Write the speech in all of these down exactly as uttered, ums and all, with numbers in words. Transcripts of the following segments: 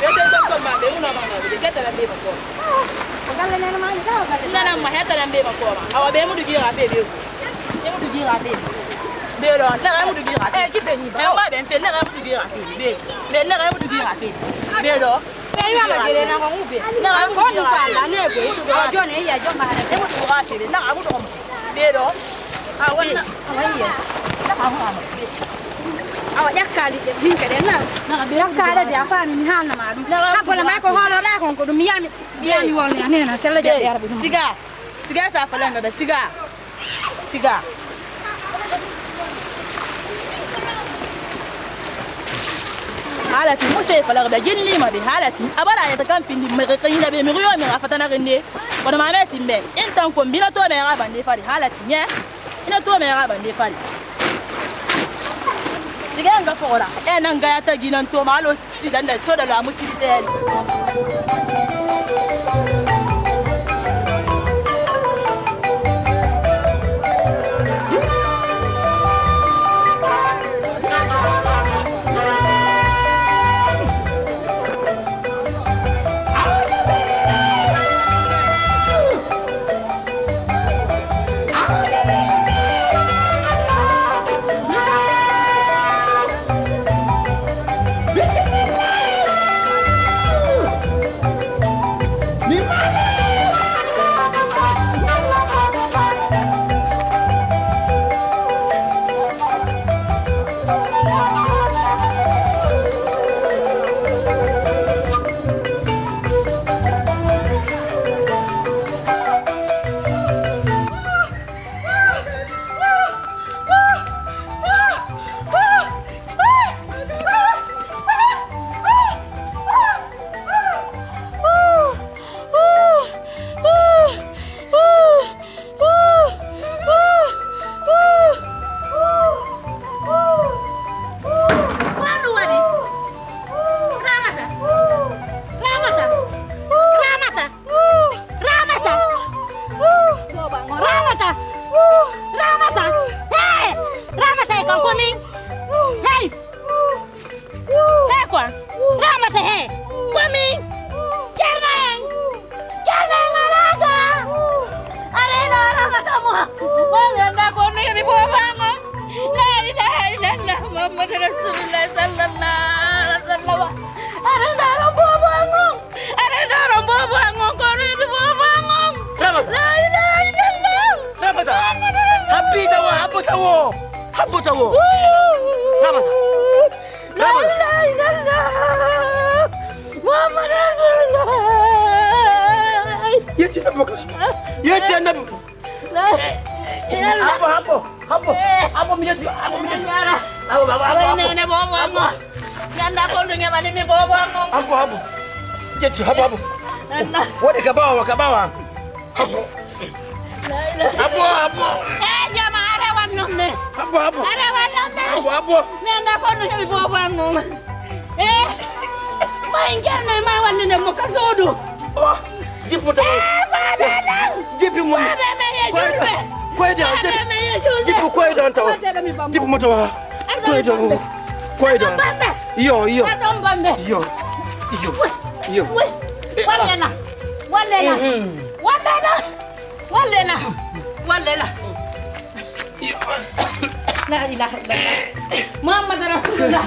Ɓe ɓe tonton ma ɓe, muno ma ma ɓe, ɓe ƴettana ɓe ma kooma. Ko galle nene ma ni, tawa galle. Nana ma ƴettana ɓe ma kooma. Awa ɓe mudu gira ɓe ɓe ko. Ɓe mudu gira ɓe. Ɓe ɗo, na mudu gira ɓe. Eh, jiɓɓe ni. Eh, ma ɓe, ɓe na mudu gira ɓe. Ɓe, ɓe na mudu gira ɓe. Ɓe ɗo. Ɓe yo ma gere na ko ŋuɓe. Na mudu gira ɓe. Ko ni fala ne ɓe. Awa jone ya jomba hana. Ɓe mudu gira ɓe. Na mudu ko. Ɓe ɗo. Awa na. Awa iya. Awa ƴakkaali ɗe, yimɓe ɗen na. Ƴakkaale de, a faami mi haalna ma ɗum. Habbola may ko hooloɗaa kon ko ɗum mi yami, mi yami won ya nena sella jaɓɓe arɓe ɗum. Siga, siga sa falanga ɓe, siga, siga. Haalati, mo sey falaga ɓe, jinnima ɓe, haalati, a bara yata kam findi, mi ka yina ɓe, mi riyo, mi a fatana rende. Kono ma me timbe, in tan ko mbina to me raba ne fari, haalati, nye? Ina to me raba ne fari. Sige nga fora. E nan ga ya ta ginan to malo ti dan da so da la mu ti del. Ramata! Ramata! Ramata! Ramata! Ramata! Ramata! Hey! Ramata e kan komin! Hey! Hey quoi? Ramata hey! Komin! Cerna en! Cerna en araga! Arena Ramata mo! Wanda ko ne mi bobango! La ilaha illallah Muhammad Rasulullah sallallahu alaihi wasallam! Arena Ramata bobango! Are doro bobo angon ko ribi bobo angon. Ramata. La ilaha illallah. Ramata. Muhammadu Rasulullah. Habbi tawo, habbo tawo. Habbo tawo. Ramata. La Ramata. Ilaha illallah. Muhammadu Rasulullah. Yetti annabi kas. Yetti annabi. Habbo, habbo, habbo, habbo, mi yetti, habbo, mi yetti. Habbo, habbo, habbo, habbo. Nene bobo ango. Nanda ko ndu ngeɓani mi bobo ango. Habbo, habbo. Yetti, habbo, habbo. Nanda. Woni ka bawa, ka bawa. Habbo. Habbo, habbo. Eh, jama, are wannon me. Habbo, habbo. Are wannon me. Habbo, habbo. Nanda ko ndu ngeɓi bobo ango. Eh, ma en jarno e ma wallinen mo ka suudu. Oh, jippo tawo. Eh, faade lan. Jippi mo. Faade men e julɓe. Koyɗo, faade men e julɓe. Jippo koyɗo on tawo. Jippo mo tawa. Koyɗo. Koyɗo. Yo, yo. Yo, yo. Yo. Wallena. Wallena. Wallena. Wallena. Wallena. La ilaha illallah. Muhammad Rasulullah.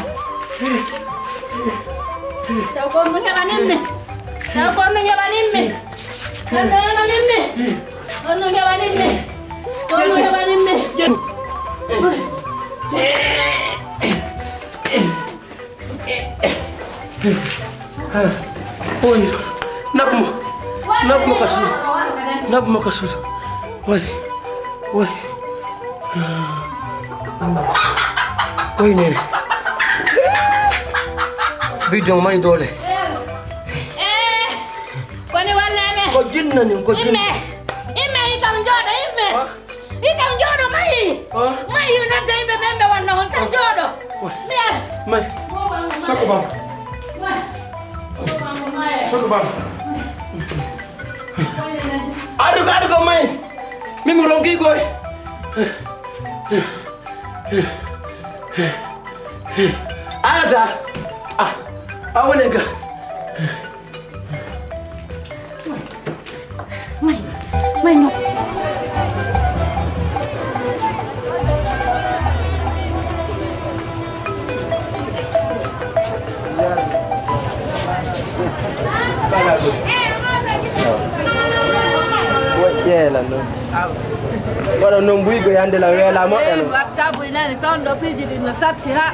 Taw ko no ngeɓanin mi. Taw ko no ngeɓanin mi. Ko no ngeɓanin mi. Ko no ngeɓanin mi. Ko no ngeɓanin mi. Oy, naɓ mo. Naɓ mo ka suudu. Naɓ mo ka suudu. Oy, oy. Oy, nene. Bidon mani doole. Koni walle me. Ko jinna nin, ko jinna. Imme. Imme itam jooɗo, imme. Itam jooɗo mayi. Mayi nodda yimɓe ɓen ɓe walla on tan jooɗo. May. Soko baba. Soko baba. Aɗu ko, aɗu ko may. Min mi ronki koy. Alata. Ah. A woni ga. May, may no. Moƴƴeela noon. Waɗa noon mbuygo yande la weela moƴƴa noon. Watta buy nani fewndo piiji ɗin no satti ha.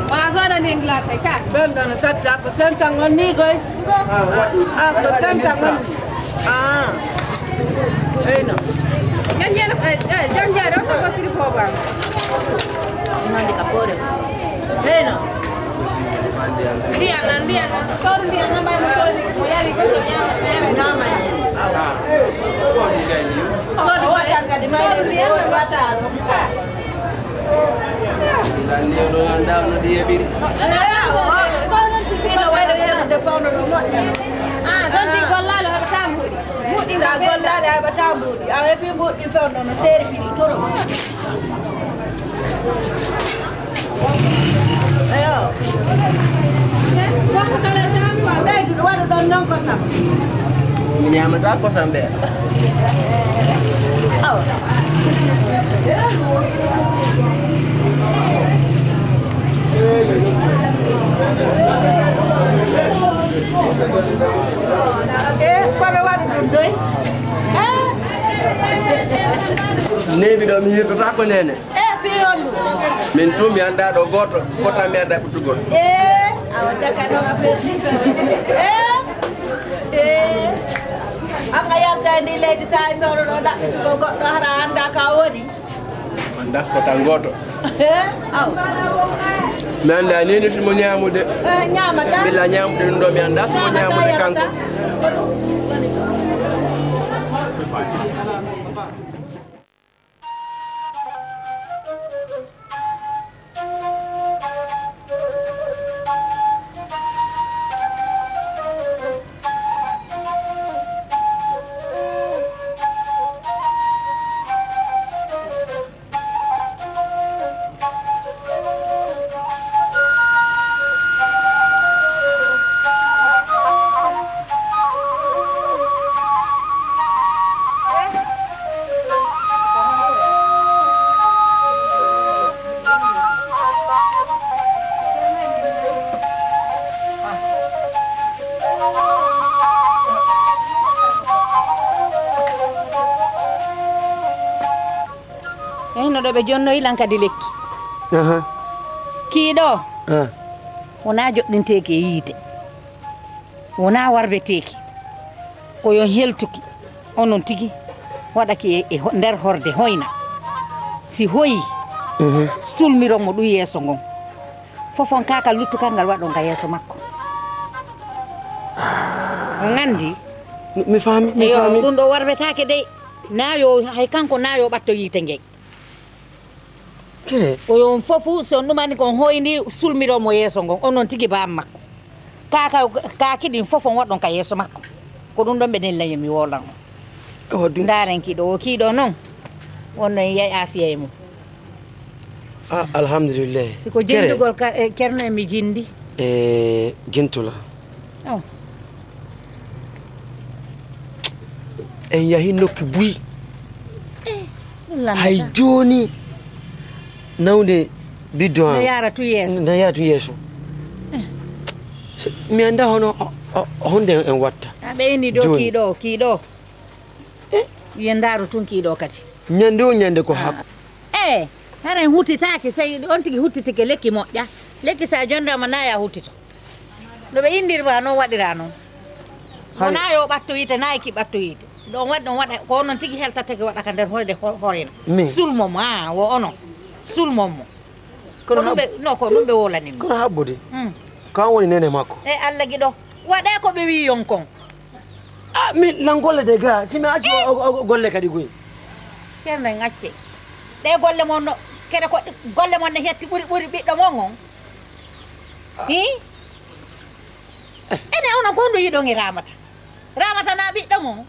Wala soda ni glace ka. Fewndo no satti ha ko sentan on ni goy. Ah, ko sentan on. Ah. Eyno. Janjeere, eh, eh, janjeere, on ko siri fo ba. Nandi ka pore. Eyno. Ndiyan nan, ndiyan nan. Soru ndiyan nan, ɓay mo soodi, mo yari goto, ñaama, ñaama, ñaama. Sodu waɗan kadi, sodu ndiyan nan, waɗa. Lan ni o ɗon anndaa no ɗi heɓiri. Ino wayla fewndo nde fewndo no moƴƴa. Ah, son ɗi gollaali heɓataa mbuuɗi. Mbuuɗi sa gollaali a heɓataa mbuuɗi. A heɓi mbuuɗi fewndo no seeri piri toro. Eyo. Ɓeydu waɗu ɗon non kosam. Mi ñaamataa kosam ɓe. Awa. E kono waɗu ɗum doy. Neeɓi ɗo mi hirtotaa ko neene. E fii on ɗum. Min tun mi anndaa ɗo gooto fota mi anndaa ɓuttugol. E awa jaka noon a feeti. E e an a yalta e ndi leydi, sa e fewndo ɗo ɗaɓɓitugol goɗɗo hara a anndaa ka woni. Anndaa ko tan gooto. E awa. Mi anndaa ni ni simo ñaamude. E ñaamata. Mbilla ñaamude ɗum ɗo mi anndaa simo ñaamude kanko. Eyi, no ɗo ɓe jonnoyi lan kadi lekki. Aha. Kii ɗo, ah, wonaa joɗɗinteeki e yiite. Wonaa warbeteeki. Ko yon heltuki. Onon tigi waɗaki e, e ho-, nder horde hoyna. Si hoyi, mhm, sulmiron mo ɗum yeeso ngon. Fofon kaakal luttukal ngal waɗon ka yeeso makko. On anndi? Mi, mi faami, mi eyo, faami. Ɗum ɗo warbetaake dey. Naa yo, hay kanko naa yo ɓatto yiite ngey. Kire. Ko yo on fofu, si on ɗumani kon hoyndi, sulmiro mo yeeso ngon. Onon tigi baam makko. Ka, ka, ka kiɗin fof on waɗon ka yeeso makko. Ko ɗum ɗon ɓe nellan yo mi woolan on. Awa ɗum. Ndaaren kiɗo o, kiɗo noon. Wonno en yiyay aafiya e mum. Ah, alhamdulillah. Si ko Kere. Jindugol ka, e, Ceerno e mi jindi. E, jintula. Oh. En yahi nokki buy. Eh, ɗum lanndata. Hay jooni, nawde biddo am. Na yaara tu yeeso. Na yaara tu yeeso. Eh. Se, mi annda hono, o, o, honde en watta. A ɓeyni ɗo jooni. Kiiɗo, kiiɗo. Eh? Yo ndaaru tun kiiɗo kadi. Ñande o ñande ko ah. Hakko. Eh, hara en huttitaaki, sey on tigi huttitike lekki moƴƴa. Lekki sa jonndaama na ya huttito. No ɓe inndirma noon waɗira noon. Hay. Wonaa yo ɓatto yiite, naa e ki ɓatto yiite. Si ɗon waɗi, ɗon waɗa, ko onon tigi heltatake waɗa ka nder hoyde ho-, hoyna. Min. Sulmo mo, ah, wo onon. Sulmon mo. Kono ko ɗum hab-, ɓe, no, ko ɗum ɓe wolani mi. Kono habbude. Hmm. Ko an woni nene makko. E Allah giɗo. Waɗe ko ɓe wi'i on kon. Ah, min lan golle de ga, si mi acci o, o, o golle kadi goy. Ceerno en acce. Ɗe golle mon no, kede ko golle mon ne hetti ɓuri, ɓuri ɓiɗɗo mon on. Ah. Hi? Ene onon ko honɗum yiɗon e Ramata? Ramata na ɓiɗɗo mon?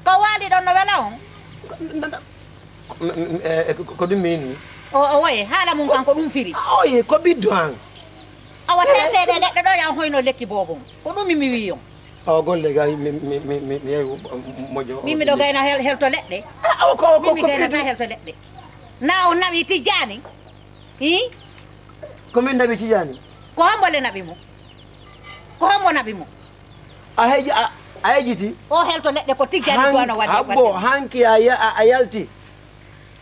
Ko waali ɗon no wela on? Ko, na, na, ko, m-, m-, eh, ko, ko ɗum mi inni. O, o woye, haala mum kan ko ɗum firi. Oye, ko ɓiɗɗo an. Awa, teteɗe leɗɗe ɗo, ya hoyno lekki boobon. Ko ɗum mi wi'i on. Awa, golle ga, mi, mi, mi, mi, mi yehi moƴƴo. Min miɗo gayna hel-, helto leɗɗe. Ah, awa, ko, ko, min mi ko gaynata helto leɗɗe. Na on naɓi Tijjaani? Hii? Ko min naɓi Tijjaani? Ko hombo le naɓi mo? Ko hombo naɓi mo? A heji-, a, a hejiti? O helto leɗɗe ko Tijjaani ko ano waɗi. Habbo, hanki a ya-, a, a yalti.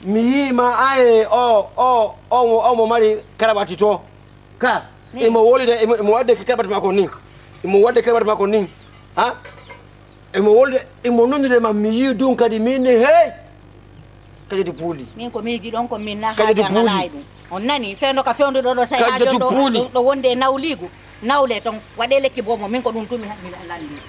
Mi yii ma aye o, o, o mo, o mo mari karawati to. Ka, imo wolude, imo, imo wadde karawati makko ni. Imo wadde karawati makko ni. Ha? Imo wolude, imo nonnude ma, mi yii ɗum kadi, min ni, hey! Kadi to puuli. Min ko miiji ɗon, ko min na kadi to haaja puuli. Ngalaa e ɗum. On nani, fewndo ka fewnduɗo ɗo, say kadi haajo to ɗo, puuli. Ɗo, ɗo wonde e nawliigu, nawle ton, waɗe lekki boobo, min ko ɗum tumi mi landi.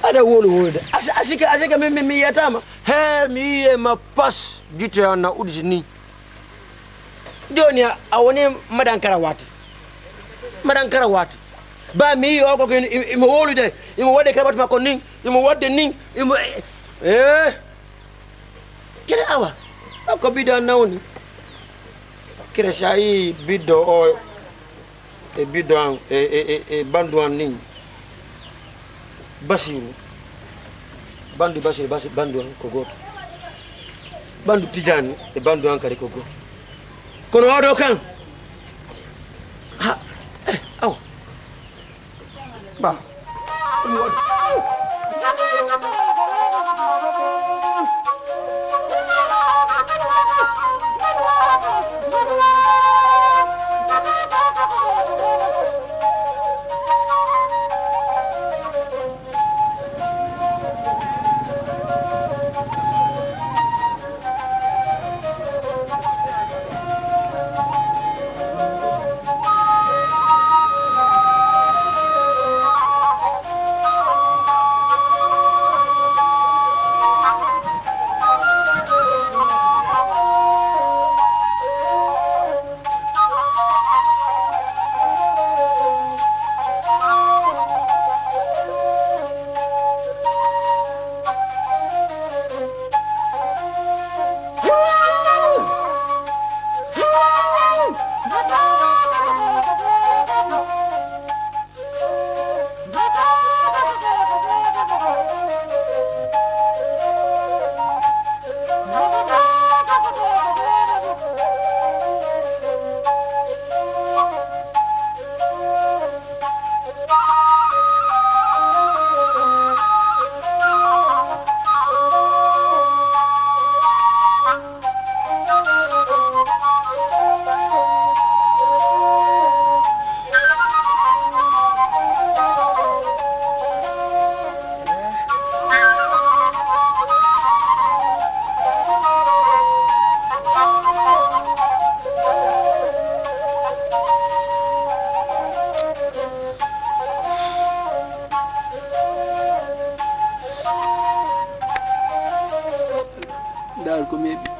Aɗa woni wolude. As-, asike, asike, mi, mi, mi yiyataama. He, mi yiye ma pas, gite an na uditi ni. Jooni a, a woni madan karawati. Madan karawati. Ba mi yi o ko kin, i, imo wolude, imo waɗde karawati makko nin, imo waɗde nin, imo, eh. Kere awa, ko biddo an nawni. Kere sa yi biddo o, e biddo an, e, e, e, e bandu an nin. Basiru. Bandu Basiru, Basi-, bandu an ko gooto. Bandu Tijani e bandu an kadi ko gooto. Kono oɗo kan, ha, eh, awa. Ba, ɗum waɗi. Ndaar ko meeɓi.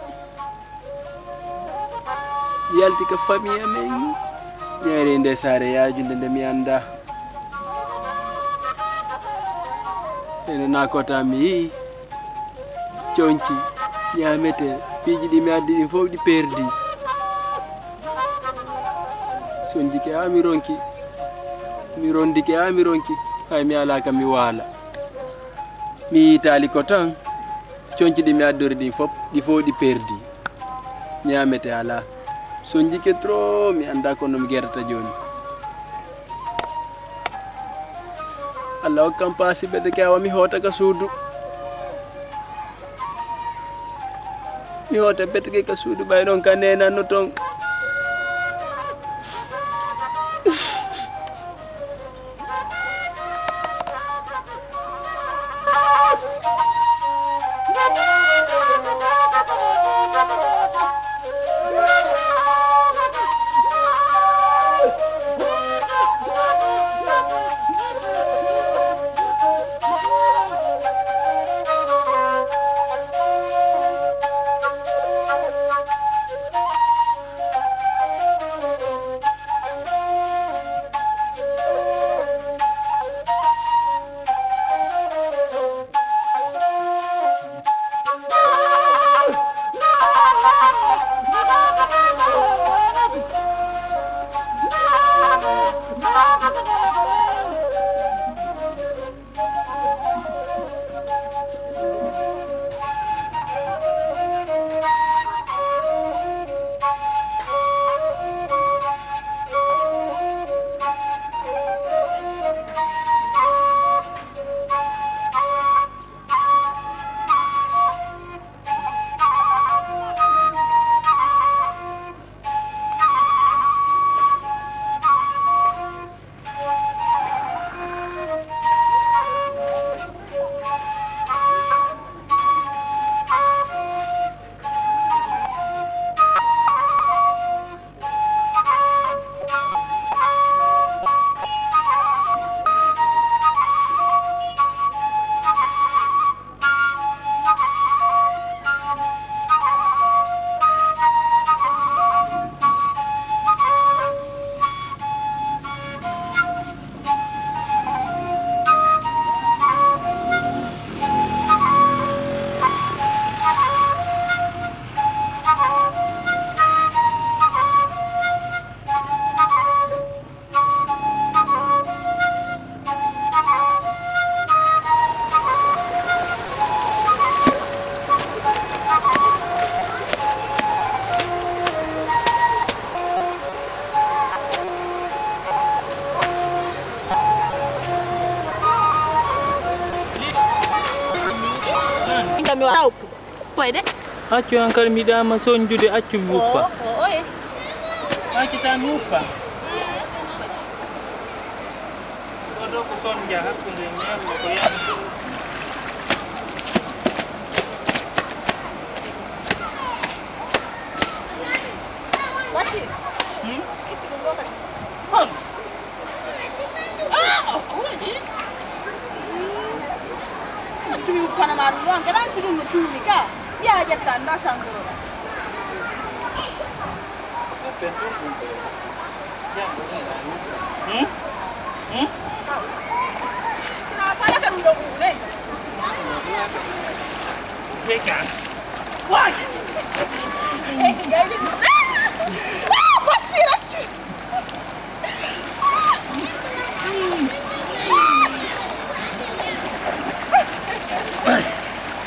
Yalti ka famille amen, ñeere nde saare yaajunde nde mi anndaa. Ene nakota mi yii conci ñaamete, piiji ɗi mi addi ɗin fof ɗi perdi. Sonjike haa mi ronki, mi rondike haa mi ronki, hay mi alaa ka mi waala. Mi yiitaali ko tan, conci ɗi mi addori ɗin fof, ɗi fof ɗi perdi. Ñaamete alaa. Sonjike trop, mi anndaa ko no mi gertata jooni. Allah hokkam paasi ɓeteke awa mi hoota ka suudu. Mi hoota ɓeteke ka suudu ɓay ɗon ka neenanno ton. Mi waɗa uppude. Uppoy de. Accu an kadi mi yiɗaama sonjude, accu mi uppa. O, o, oye. Accita mi uppa. Ɗo ɗo ko sonja hakkunde ñaamde ko yahde. Basi. Hmm? Itti ɗum ɗo kadi. Hon? Ah, oh, oh, eh. Tumi panama ɗum ɗon, kadi anti ɗum no tuuni ka. Yaa ƴetta, nda sangoro. Hmm? Hmm? Na fana ka ɗum ɗo ɓuuɓu, ne? Wake up. Why? Ah, Basira!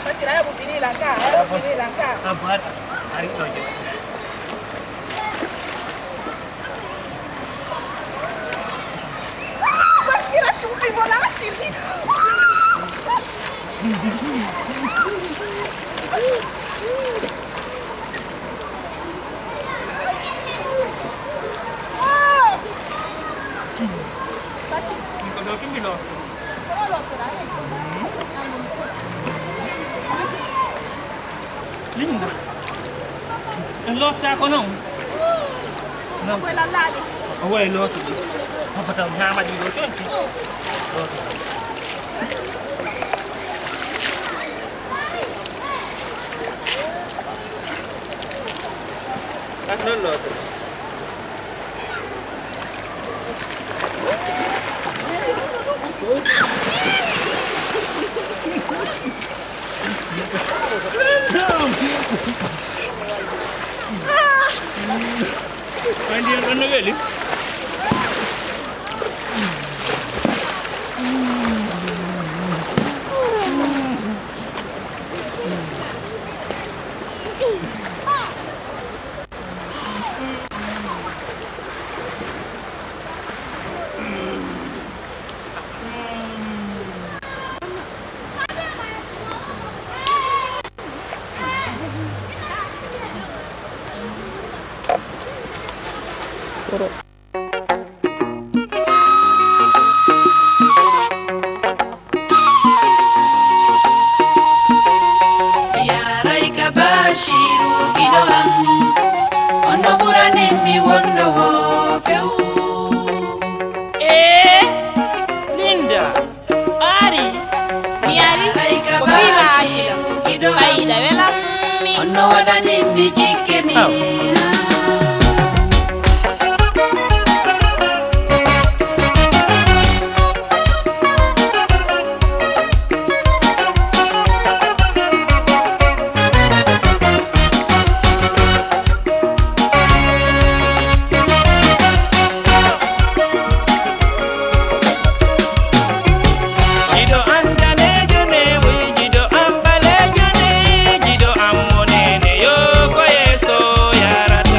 Basira, ya bubini lanka, ya bubini lanka. Linda. En lotta ko non. Non. Ko lallaaɗe. O wayi loota ɗi. Papa taw ñaama ɗi ɗo tonti. Loota. An non loota. Ay, ndiyam ɗon no weli. Mi yaaray ka Bashiru giɗo am, on no ɓuranin mi wonɗo wo few. Ee, Linda, a ari? Mi ari, ko fii maa addi ɗam. Giɗo am. Ay, ɗa welammi. On no waɗanin mi jikke mi. Aw. Jiɗo an daneejo ne, woy jiɗo an ɓaleejo ne, jiɗo an mo nene yo ko yeeso yarata.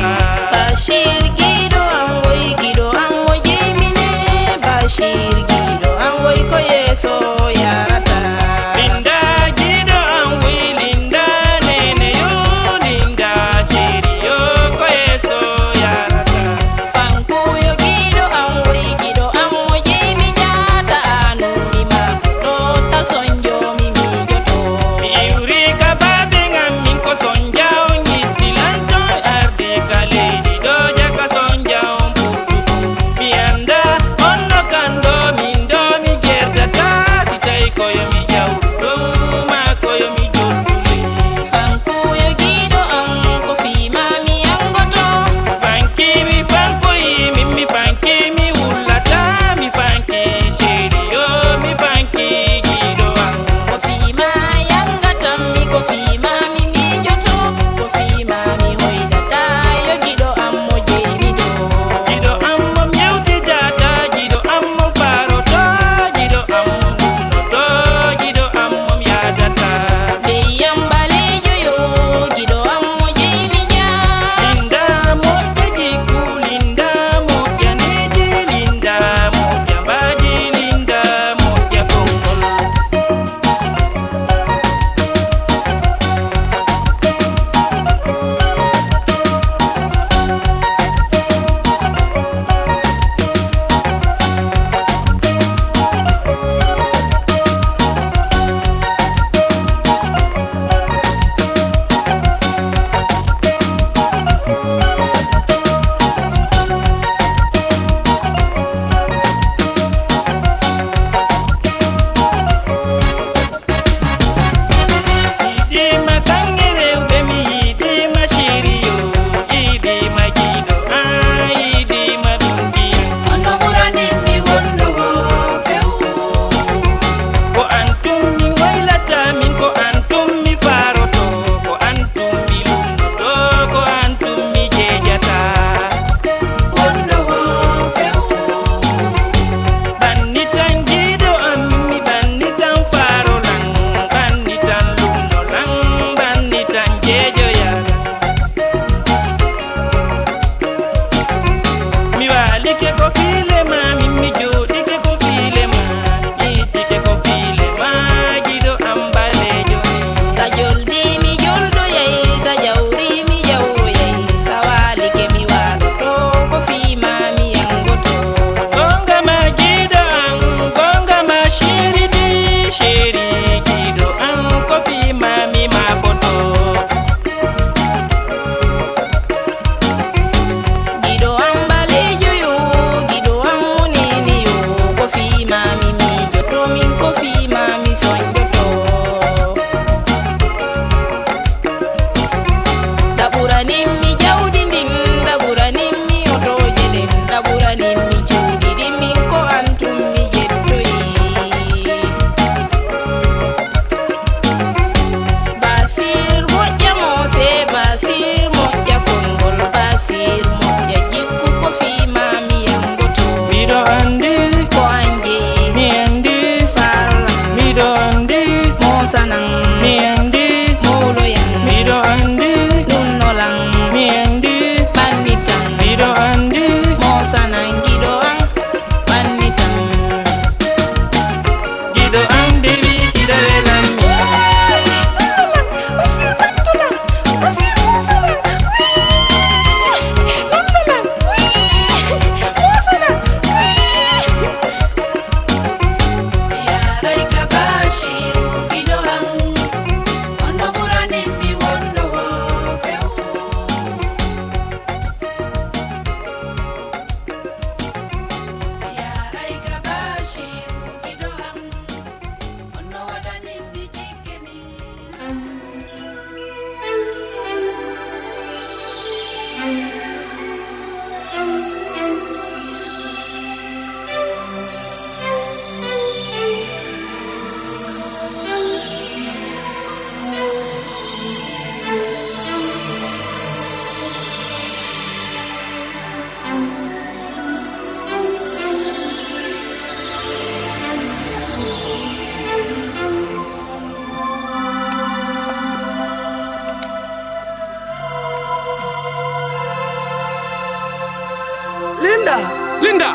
Linda!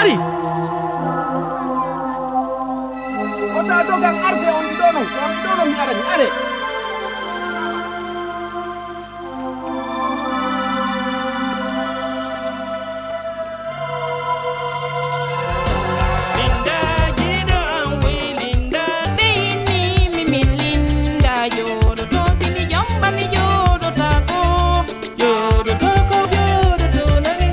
Ari! Wota dogan arde on ɗiɗo non, on ɗiɗo non mi arani, are! Linda, jiiɗo am wi Linda. Ɓe inni mi min Linda, jooɗoto si mi jomba mi jooɗotako. Jooɗotako, jooɗoto nani.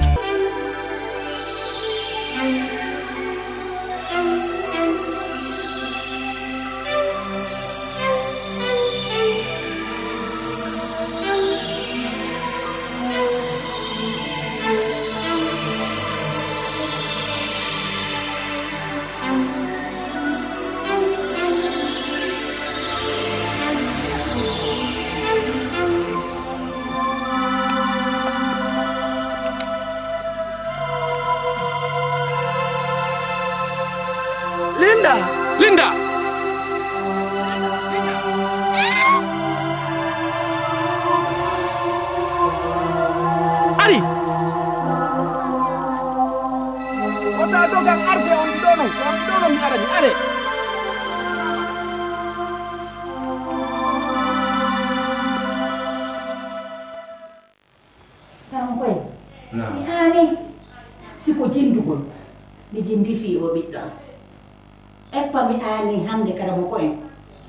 Linda! Linda! Ari! Wota dogan arde on ɗiɗo non, on ɗiɗo non mi arani, are! Karam koye. Naam. Mi aani. Si ko jindugol, mi jindi fii o ɓiɗɗo am. Eppa mi aani hannde karamo koye,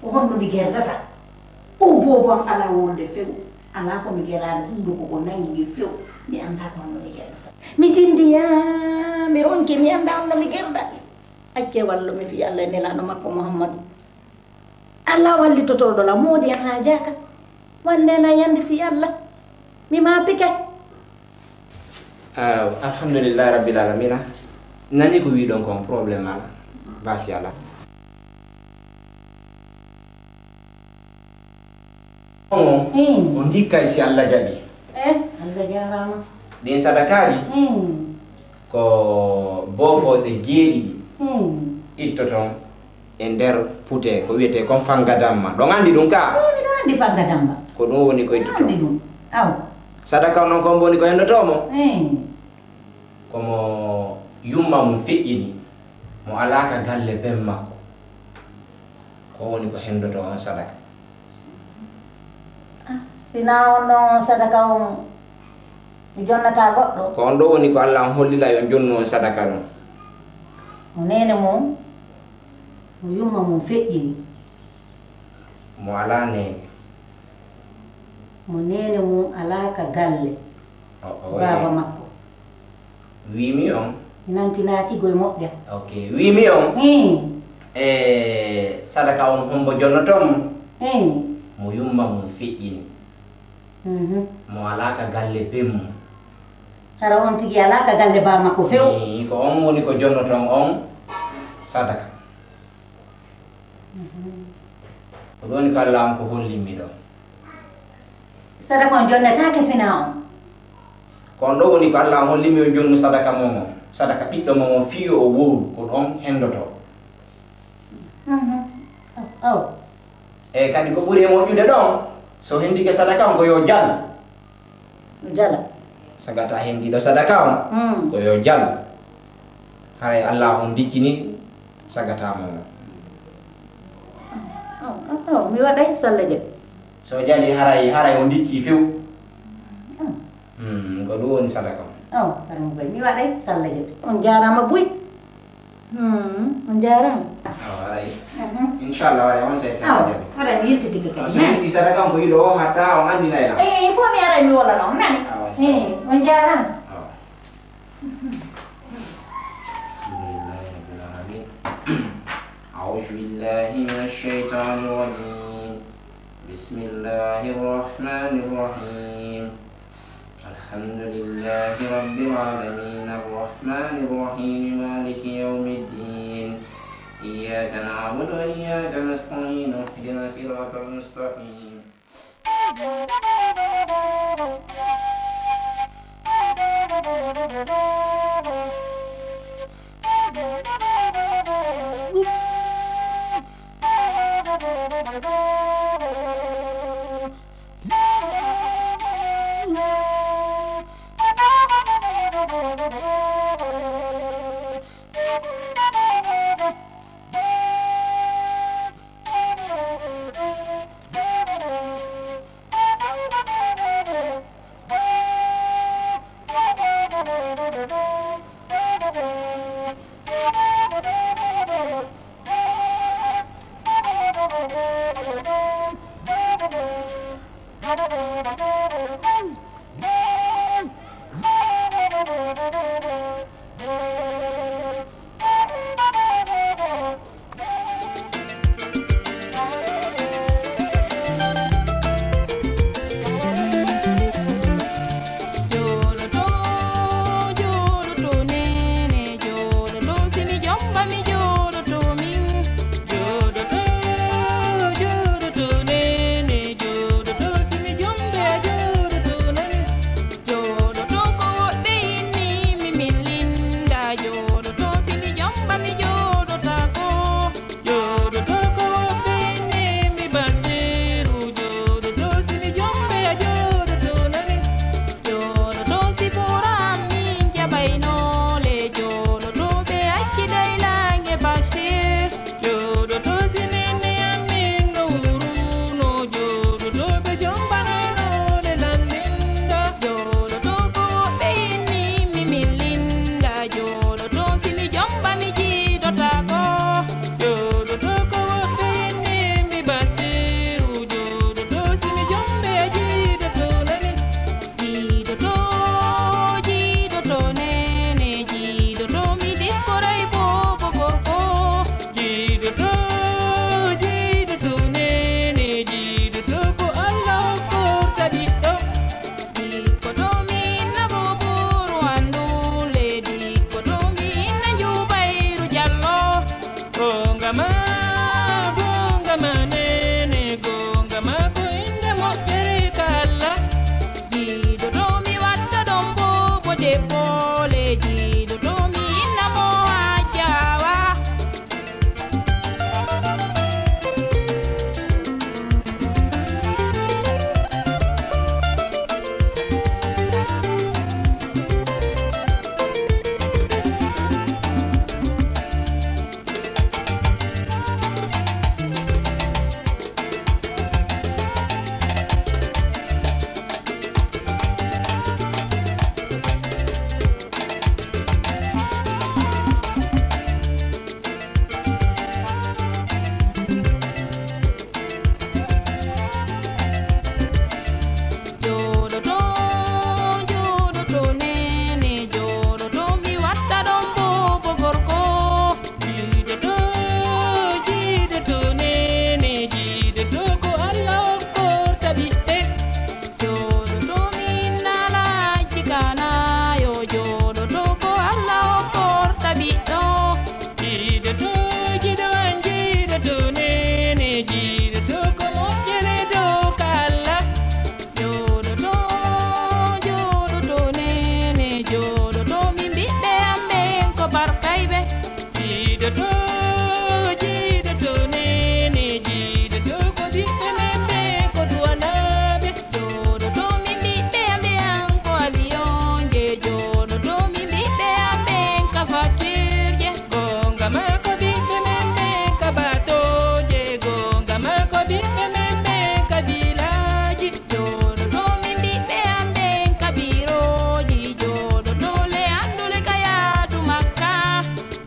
ko honno mi gerdata? O boobo am alaa wonde few, alaa ko mi geraani, hunnduko ko nangi ngi few, mi anndaa ko honno mi gerdata. Mi jindi yaa, mi ronki, mi anndaa honno mi gerda. Acce wallu mi fii Allah e Nelaaɗo makko Muhammadu. Allah wallitotooɗo la moodi a haajaaka. Wannde na yande fii Allah. Mi maapike. Ah, alhamdulillahi rabbil alamina. Nani ko wiɗon kon problème ala. Basi ala. On, hmm, on ndikkay si Allah jaɓi. Eh, Allah jaaraama. Ɗin sadakaaji, hmm, ko boofooɗe jeeɗiɗi, hmm, ittoton e nder pute, ko wiyetee kon fangadamma. Ɗon anndi ɗum ka? Eh, miɗo anndi fangadamma. Ko ɗum woni ko ittoton. Miɗo anndi ɗum. Aw. Sadaka on non kon woni ko henndotoo mo? Eh. Ko mo yumma mum feƴƴini, mo alaa ka galle ben makko. Ko woni ko henndotoo on sadaka. Ah, sinaa on ɗon on sadaka on, mi jonnataa goɗɗo? Ko on ɗo woni ko Allah on hollila yo jonnu on sadaka ɗon. Mo neene mum, mo yumma mum feƴƴini. Mo alaa neene. Mo neene mum alaa ka galle. O, o, baaba makko. Wiimi on. Mi nantinaaki goy moƴƴa. Ok. Wiimi on. Hmm. E sadaka on hombo jonnoton mo? Hmm. Mo yumma mum feƴƴini. Mhm. Mo alaa ka galle ben mum. Hara on tigi alaa ka galle baa makko few. Hmm, ko on woni ko jonnoton on sadaka. Mhm. Ko ɗum woni ko Allah on ko hollimmi ɗo. Sadaka on jonnetaake sinaa on. Ko on ɗo woni ko Allah on hollimmi on jonnu sadaka mon on. Sadaka ɓiɗɗo mon on fii yo o wowlu, ko ɗon henndotoo. Mhm. Aw, aw. E kadi ko ɓuri e moƴƴude ɗon, so henndike sadaka on ko yo jal. Jala. Sagata henndiiɗo sadaka on, mm, ko yo jal. Haray Allah on ndiccini sagata mo on. Oh, oh, oh, mi waɗay salla jaɓi. So jali haray, haray o ndicci few. Oh. Hmm, ko ɗum woni sadaka on. Oh, haray mo koy, mi waɗay salla jaɓi. On jaaraama buy. Hmm, on jaaraama. Awa, aray. Mhm. Inchallah, aray, on sey sadaka. Awa, aray, mi yiltitike kadi. So yilti sadaka on ko yiɗo o, hatta on anndinay lam. Eh, il faut mi aray mi wala non, nani? Awa, eh, on jaaraama. Awa. Alhamdulillahi rabbil alamin. أعوذ بالله من الشيطان الرجيم. بسم الله الرحمن الرحيم. الحمد لله رب العالمين، الرحمن الرحيم، مالك يوم الدين، إياك نعبد وإياك نستعين، اهدنا الصراط المستقيم. Jooɗoto, jooɗoto, neene, jooɗoto, si mi jomba, mi jooɗoto, min. Jooɗoto, jooɗoto, neene, jooɗoto, si mi jombe, a jooɗoto, nani. Jooɗoto, ko woɓɓe inni, mi, min linda, jooɗoto, si mi jomba, mi jooɗotaako. Jooɗoto ko woɓɓe inni mi Basiiru, jooɗoto si mi jombe a jooɗoto nani. Jooɗoto si fuura am min jaɓaynoole, jooɗoto ɓe acci daylaange Basiir. Jooɗoto si nenne am min no wuruno, jooɗoto ɓe jombanaynoole lan linda. Jooɗoto ko woɓɓe inni mi min linda, jooɗoto si mi jomba mi jiidotaako. Jooɗoto ko woɓɓe inni mi Basiiru, jooɗoto si mi jombe a jiidoto nani. Jiidoto, jiidoto neene, jiidoto mi dikkoray boobo gorko. Jiidoto, jiidoto neene, jiidoto ko Allah hokkorta ɓiɗɗo. Dikkoto mi inna Booburu Anduule, dikkoto mi inna Njuubayru Jallo. Goonga ma, goonga ma neene, goonga ma ko innde moƴƴere ka Allah. Jiidoto mi watta ɗon boobo debboole, jiidoto mi inna mo Hajjaawa. Jooɗoto, jooɗoto neene, jooɗoto mi watta ɗon boobo gorko. Jiidoto, jiidoto neene, jiidoto ko Allah hokkorta ɓiɓɓe. Jooɗoto mi inna Alhaji Kanayo, jooɗoto ko Allah hokkorta ɓiɗɗo. Jiidoto, jiido an jiidoto neene, jiidoto ko moƴƴere dow ka Allah. Jooɗoto, jooɗoto neene, jooɗoto min ɓiɓɓe am ɓen ko barkayɓe. Jiidoto, jiidoto neene, jiidoto ko ɓiɓɓe men ɓen ko duwanaaɓe. Jooɗoto min ɓiɓɓe am ɓen ko awiyonje, jooɗoto min ɓiɓɓe am ɓen ka fakkiirje. Goonga ma ko ɓiɓɓe men ɓen ka batooje, goonga ma ko ɓiɓɓe men ɓen ka vilaaji. Jooɗoto min ɓiɓɓe am ɓen ka birooji, jooɗoto le anndule ka yaadu Makka.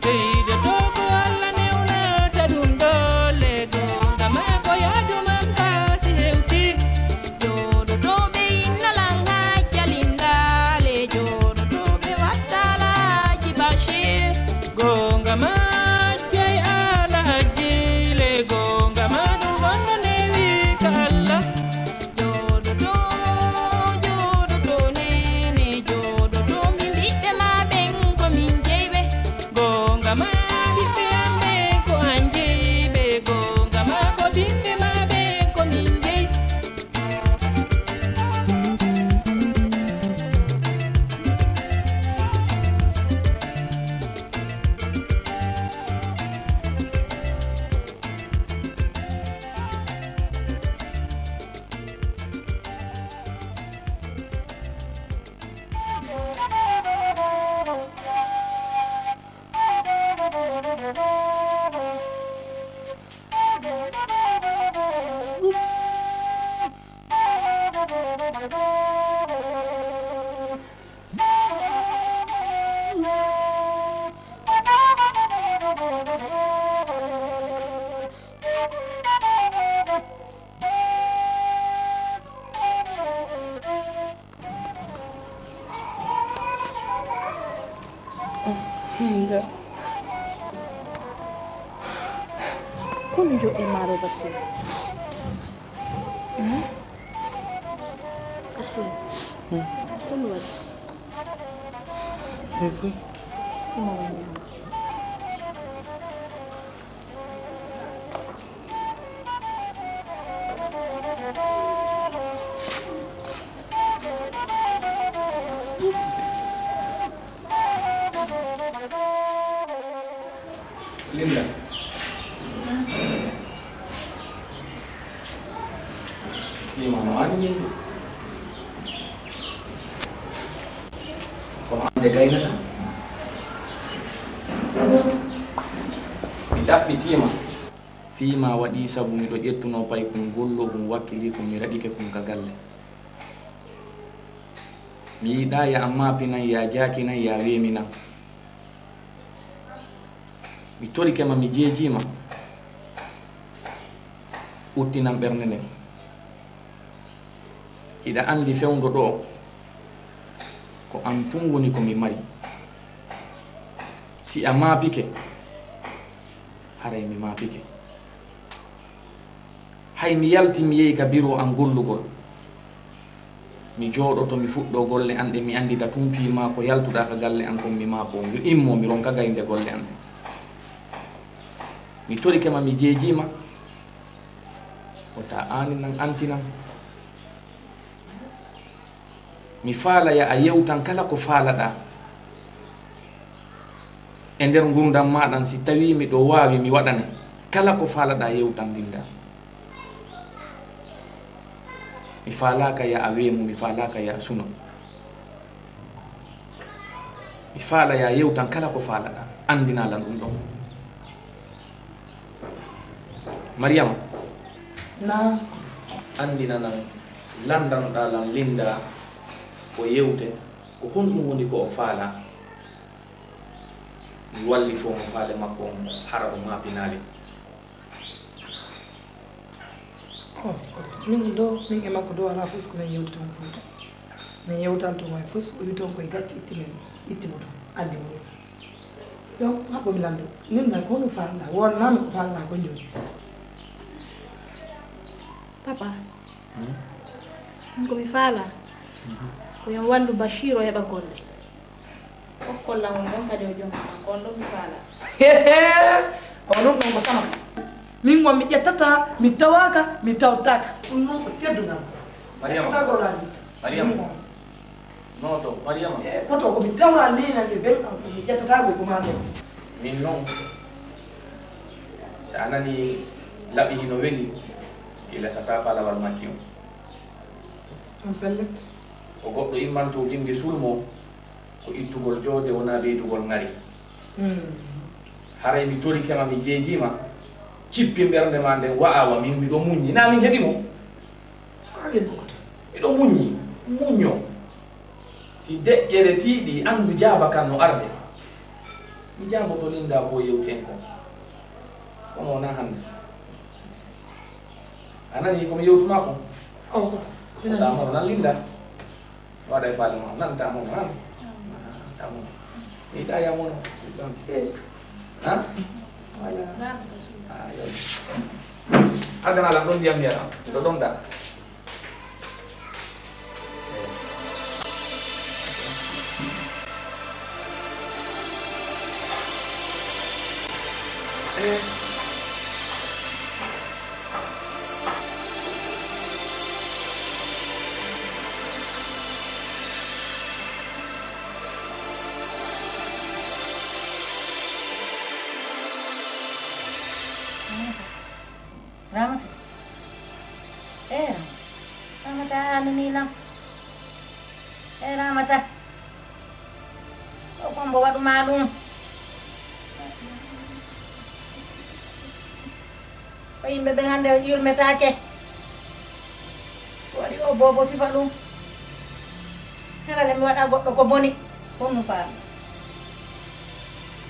Ɓeydoto ko Allah newnata ɗum doole, goonga ma ko yaadu Makka si hewti. Jooɗoto ɓe inna lan Hajja Lindaale, jooɗoto ɓe watta Alhaji Bashir. Goonga ma jey Alhaji le, goonga ma ɗum ɗon no newi ka Allah. Jooɗoto, jooɗoto neene, jooɗoto min ɓiɓɓe ma ɓen ko min jeyɓe. Goonga ma ɓiɓɓe am ɓen ko an jeyɓe, goonga ma ko ɓiɓɓe ma ɓen ko min jey. Nga. Kono joɗɗo maaro Basir. Hmm? Basir. Hmm. Kono waɗi. Ɓe fof. Hmm. Linda. Fima no ani min. Kono ande gaynata. Mi ɗaɓɓitiima. Fii ma waɗii sabu miɗo ƴettunoo paykun gollookun wakkiliikun, mi raɗike kun ka galle. Mi yiɗaa ya a maapinan, ya a jaakinan, ya a weeminan. Mi torike ma, mi jeejii ma. Uttinan ɓernde nden. Hiɗa anndi fewndo ɗoo, ko an tun woni ko mi mari. Si a maapike, haray mi maapike. Hay mi yalti mi yehi ka biro an gollugol. Mi jooɗoto mi fuɗɗoo golle an ɗe mi anndita tun fii maa ko yaltuɗaa ka galle an kon mi maapoo. Yo immoo mi ronka gaynde golle an ɗen. Mi torike ma mi jeejii ma. Wota aaninan antinan. Mi faala ya a yewtan kala ko faalaɗaa e nder ngurndan maa ɗan, si tawii miɗo waawi mi waɗane kala ko faalaɗaa yewtan Linda. Mi faalaaka ya a weemu, mi faalaaka ya a suno. Mi faala ya a yewtan kala ko faalaɗaa, anndinaa lan ɗun ɗon. Mariyama. Naam. Anndina lan, lanndanoɗaa lan Linda ko yewte, ko honɗun woni ko o faalaa? Mi wallitoo mo faale makko on, hara o maapinaali. Oh, min ɗo, min e makko ɗo alaa fof ko min yewti toon ko Fuuta. Min yewtaali toon hay fof, o wi toon koye gacce itti men, itti mo toon, addi mo ɗo. Donc, haɓɓo mi lanndo. Linda, ko honɗun faalɗaa? Wonnaa mi ko faalɗaa ko jooni. Papa, hmm? Min ko mi faalaa, hmm, ko yo on wallu Bachir o heɓa golle. Kokkollan on ɗon kadi o jom, ko on ɗon mi faalaa. Awa ɗum ɗon ko sama. Min won mi ƴettata, mi tawaaka, mi tawtaaka. Ɗum noon ko teddungal. Mariama. Tagorɗaa ɗi. Mariama. Ɗum noon. Noto, Mariama. E, koto ko mi tawra leenanɓe ɓen, an ko mi ƴettata ko ko maa nden. Min noon, so a nani laɓi hino weli, ila sa tafa lawal makki on. On pellet. Ko goɗɗo immanto bimbi sulmo, ko ittugol joode wonaa ɓeydugol ŋari. Hmm. Haray mi torike ma, mi jeejii ma, cippi ɓernde ma nden, wa'aa wa min, miɗo muññi. Naa min heɓi mo? Ko haɗen ko koto. Miɗo muññi, muñño. Si deƴƴere tiiɗi, anndu jaaba kan no arde. Mi jaaboto Linda ko yewti en kon. Kono wonaa hannde. A nanii ko mi yewtumaa kon? Awa, ko. Fotaa mono nan Linda. Waɗa e faale ma, nan ta mono, han? Ta mono. Mi yiɗaa ya mono. Eh. Ha? Wala. Ah, yo. Adana la ɗon ndiyam yara. Ɗo ɗon da. Eh. Ramata. Eh, Ramata. Ramata, a anani lam. Eh, Ramata. O kombo waɗu ma ɗum. Ko yimɓe ɓe hannde yurmetaake. Ko waɗi o boobo sifa ɗum. Hara le mi waɗa goɗɗo ko boni. Ko ɗum faami.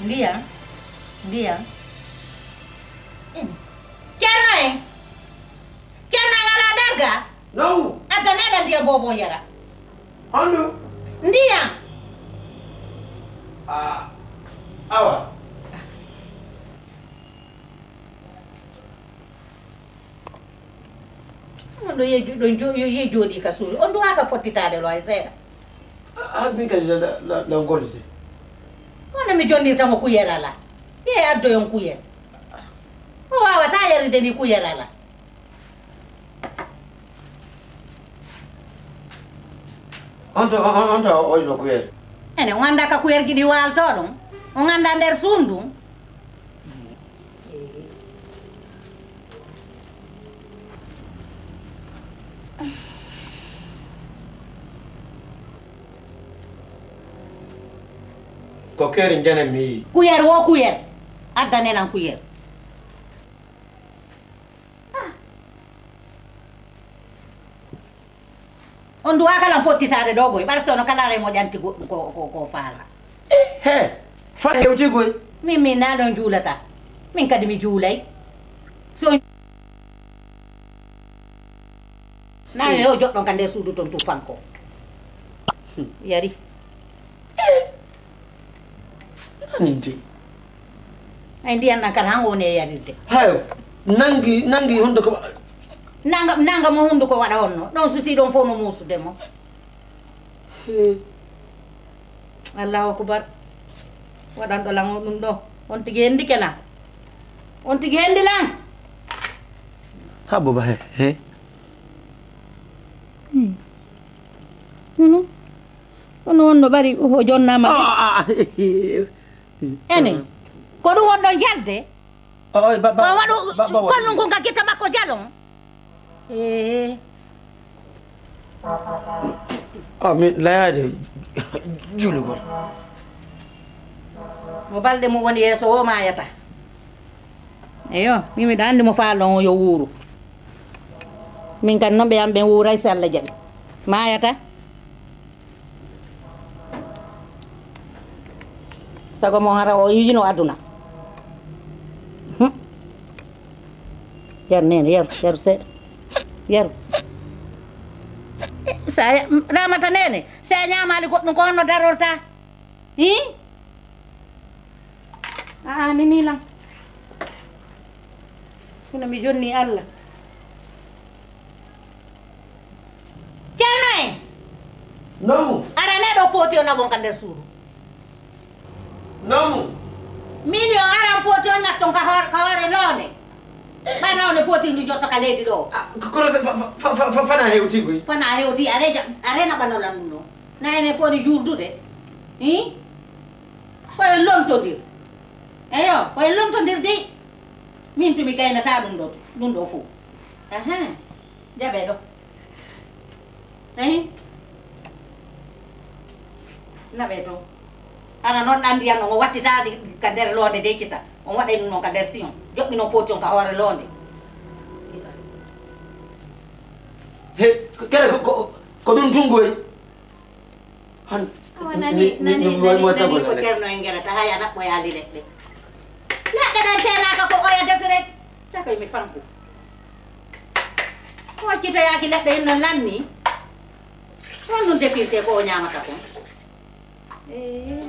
Ndiyam. Ndiyam. Ceerno en. Ceerno ngalaa darga. Naw. Addanee lan ndiyam boobo yara. Honɗum? Ndiyam. Ah. Awa. On ɗo yehi jo-, ɗon jo-, yo-, yehi jooɗii ka suudu. On duwaaka fottitaade ɗo hay seeɗa. A, a, min kadi la, la, la, la gollete. Kono mi jonnirta mo kuyel alaa. Yehi addoyon kuyel. O waawataa yaride ni kuyel alaa. On to, on, on to o, o, no kuyel. Ene, on anndaa ka kuyel giɗi waaltoo ɗon? On anndaa nder suudu ndun? Ko keeri njane mi yii. Kuyel wo kuyel. Addanee lan kuyel. Ah. On duwaaka lan fottitaade ɗo koy, ɓar sono kala remo ƴanti goɗɗum ko, ko, ko faala. Eh, he, faa hewti koy. Min, min naa ɗon juulata. Min kadi mi juulay. So, naa yo joɗɗon ka nder suudu ton tufanko. Hmm. Yari. Eh. Naninde. Ay, ndiyan nan kala han woni e yarirde. Hayo, nangi, nangi hunduko. Nanga, nanga mo hunduko waɗa honno. Ɗon susi ɗon fof no muusude mo. Hmm. Allahu akbar. Waɗanɗo lan o ɗum ɗo. On tigi hendike lan. On tigi hendi lan. Ha, baba, he, he. Hmm. Hunu? Kono on no ɓari o jonnaama. Ah, ah, ah, eh, eh, eh. Ene, ko ɗum wonɗon jalde? Oh, oh, ba, ba, o waɗu ba, ba, ba, konnun kun ka gita makko jalon. Eh. Ah, mi layaade juulugol. Mo balɗe mum woni yeeso o maayata. Eyo, min miɗa anndi mo faalɗon o yo wuuru. Min kan non ɓe am ɓen wuuray si Allah jaɓi. Maayata. Sago mo hara o yiyino aduna. Hmm. Yar nene, yaru, yaru seeɗa. Yaru. Sa ya-, Ramata nene, sa ñaamaali goɗɗum ko honno darorta? Hi? Aa, ni, ni lan. Kono mi jonni Allah. Ceerno en! Nomu? Ara neɗo pooti o naɓon ka nder suudu. Nomu? Min yo aran pooti o natton ka hoore, ka hoore loonde. Ɓana one pooti ndu jotto ka leydi ɗo. Ah, ko-, kono fa-, fa-, fa-, fa-, fa-, fana hewti koy. Fana hewti, are ja-, are naɓano lan ɗum ɗo. Na enen fof ni juuldude. Hi? Koye lontondir. Eyo, koye lontondir dey. Min tumi gaynata ɗum ɗo, ɗum ɗo fof. Ahan. Jaɓe ɗo. Eyi. Naɓe to. Ana noon anndi an on wattitaade ka nder loonde dey kisa. On waɗay ɗum noon ka nder siyon. Joɓɓi noon pooti on ka hoore loonde. Kisa. He, kere ko, ko, ko ɗum tungoy. Han, awa, nani, mi, mi, nani, mi, mi, nani, mi, nani ko Ceerno en ngerata, hay a naɓɓoyaali leɗɗe. Leɗɗe ɗen teenaaka ko oya defi rek. Takoy mi fanku. Ko accitoyaaki leɗɗe en no lanni. Ɗon ɗum defirte ko o ñaamata kon. Ee.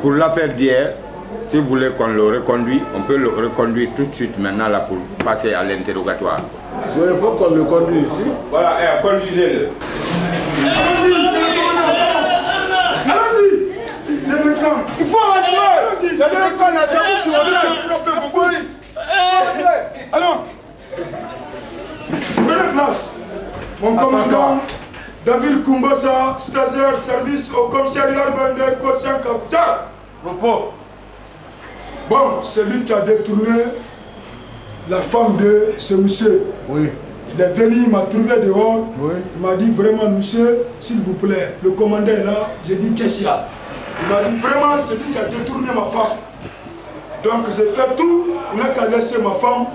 Pour l'affaire d'hier, Si vous voulez qu'on le reconduit, on peut le reconduire tout de suite maintenant là pour passer à l'interrogatoire. Oui, il faut qu'on le conduise ici. Voilà, eh, conduisez-le. Allons-y, c'est le commandant. Allons-y. Il faut rentrer. Allons-y. Le commandant, c'est vous qui rentrez. Allons. Prenez place. Mon commandant, David Kumbasa, stagiaire, service au commissariat urbain de Kosian Kakuta. Repos. Bon, c'est lui qui a détourné la femme de ce monsieur. Oui. Il est venu, il m'a trouvé dehors. Oui. Il m'a dit vraiment, monsieur, s'il vous plaît, le commandant est là. J'ai dit, qu'est-ce qu'il y a ? Il m'a dit vraiment, c'est lui qui a détourné ma femme. Donc j'ai fait tout, il n'a qu'à laisser ma femme.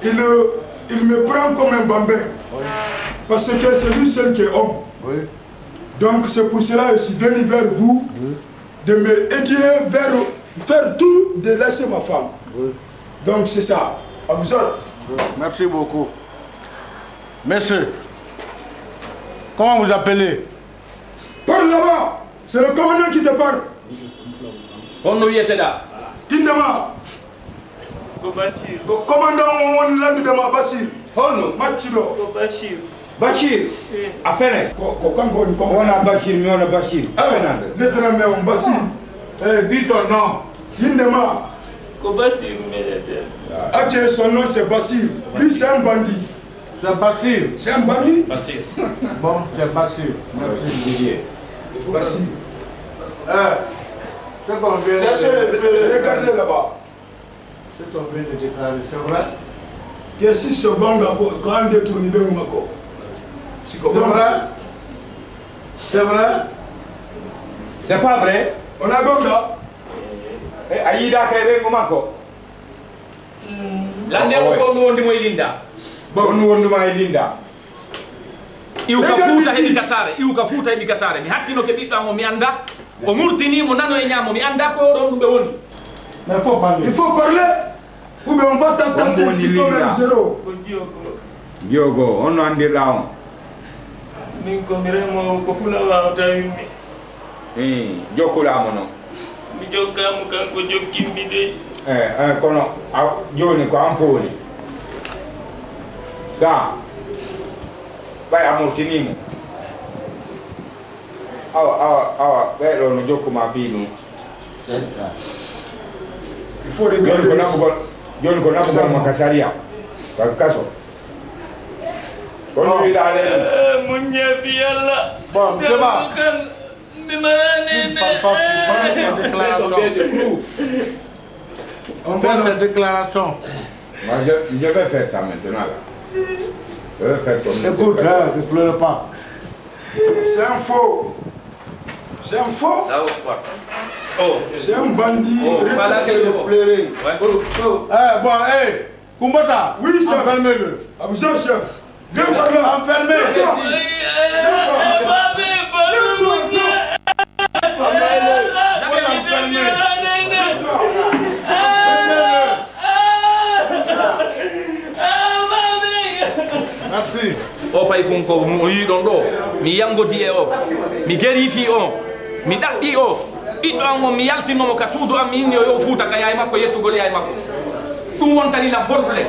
Il, euh, il me prend comme un bambin. Oui. Parce que c'est lui seul qui est homme. Oui. Donc c'est pour cela que je suis venu vers vous, oui, de me aider vers faire tout de laisser ma femme. Oui. Donc c'est ça. À vous autres. Merci beaucoup. Monsieur, comment vous appelez ? Par là-bas, c'est le commandant qui te parle. Honno wiyeteɗaa? Innde ma? Ko Bachir. Ko commandant on woni landude ma, Bachir. Honno? Maccuɗo. Ko Bachir. Bachir? Eh. A fene? Ko, ko kanko woni commandant. Wona Bachir, mi wona Bachir. Eh, fenande. Lettre me on Bachir. Eh, dis ton nom. Innde ma? Ko Bachir, mi lettre. Ok, son nom c'est Bachir. Lui, c'est un bandit. C'est Bachir. C'est un bandit. Bachir. Bon, c'est Bachir. Merci. Bachir. Eh, c'est combien? Regardez là-bas. C'est combien de déclaré, c'est vrai? Ke si so gonga ko, ko an dettourni ɓe nguma ko. Si ko gonga. C'est vrai? C'est vrai? C'est pas vrai? On a gonga. Eh, a yiidaaka e ɓe nguma ko. Lande o ko mi wondi mo e Linda. Bon, mi wondi ma e Linda. Iwka Fuuta heɓi kasaare, iwka Fuuta heɓi kasaare. Mi hattinoke ɓiɗɗo am o mi annda. O murtini mo nano e ñaamo, mi annda ko oɗon ɗum ɓe woni. Mais faut parler. Il faut parler. Ou bien on va t'attacher si toi-même zéro. Ko Diogo. Diogo, on no anndirɗa on? Min ko mi remoowo, ko Fula wawata yimɓe. Ii, jokkuɗaa mo noon. Mi jokkaa mo, kanko jokkimmi dey. Eh, eh, kono a, jooni ko an fowli. Ga, ɓay a murtinii mo. Awa, awa, awa, ɓee ɗoo no jokku ma fii ɗum. C'est ça. Il faut regarder. Jooni ko nafugol, jooni ko nafugol mo ka sariya, ka kaso. Kono wiɗaa ɗe ɗum. Eh, muññee fii Alla. Bon, c'est bon. Kan, mi marani. Tu ne parles pas plus. Fais son déclaration. Fais sa déclaration. Moi, je, je vais faire ça maintenant, là. Je vais faire son déclaration. Écoute, hein, ne pleure pas. C'est un faux. C'est un faux. Là, on voit. Oh. C'est un bandit. Oh, voilà, c'est le pleurer. Ouais. Oh, oh. Eh, bon, eh. Kumbata, oui, chef. Enfermez-le. Ah, vous êtes chef. Viens par là. Enfermez. Viens-toi. Viens-toi. Viens-toi. Viens-toi. Viens-toi. Viens-toi. Enfermez-le. Merci. O pay kun ko mo yiɗon ɗo, mi yangodi e o, mi gerifi o, mi ɗaɓɓi o. Ɓiɗɗo am on, mi yaltinno mo ka suudu am, mi inni o yo fuuta ka yaay makko, yettugol yaay makko. Ɗum wontani lam problème.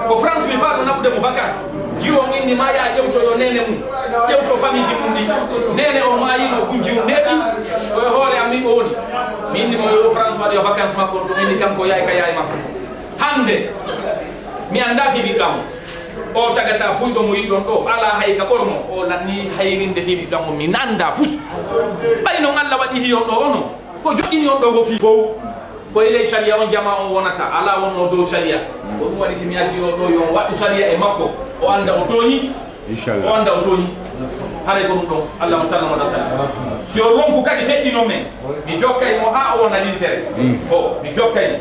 Ko France mi faaɗo naɓude mo vacances. Jiwo on inni ma yaa ƴewto yo neene mum. Ƴewto famille ji mum ɗi. Neene o maayino kun jiwo neeɓi. Ko e hoore am min o woni. Mi inni mo yo France waɗoya vacances makko ɗum inni kanko yaay ka yaay makko. Hannde, mi anndaa fii ɓiɗɗo am. O sagata puyɗo mo yiɗon ɗo, alaa hay ka ɓormo. O lanni hayrinde fii ɓiɗɗo am, mi anndaa fus. Ɓay non Alla waɗi hiyon ɗo ono, ko joɗɗini on ɗo ko fii fow. Ko e ley sariya on jama on wonata, alaa won o dow sariya. Ko ɗum waɗi si mi addi o ɗo, yo on waɗu sariya e makko. O annda o tooñi. Inchallah. O annda o tooñi. Haray ko ɗum ɗon. Allahumma salli ala sallam. Si o ronku kadi feƴƴino men, mi jokkay mo haa o wona linsere. Mm. O, mi jokkay mo.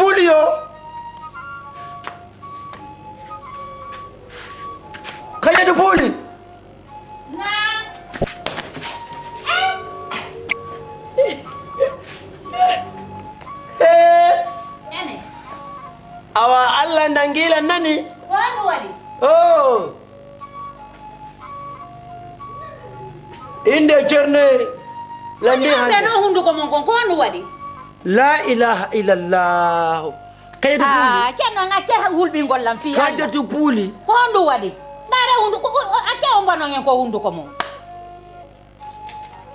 Puuli yo. Kayatu puuli. Awa Allah nangila nani. Ko honɗum waɗi? Oh. Inde Ceerno e lanni hannde. Ɓe no hunnduko mon kon, ko honɗum waɗi? La ilaha illallah. Kaydi puuli. Ah, Ceerno, acce hulɓingol lam fii Allah. Kaydatu puuli. Ko honɗum waɗi? Ndaare hunnduko, acce on mbanon en ko hunnduko mon.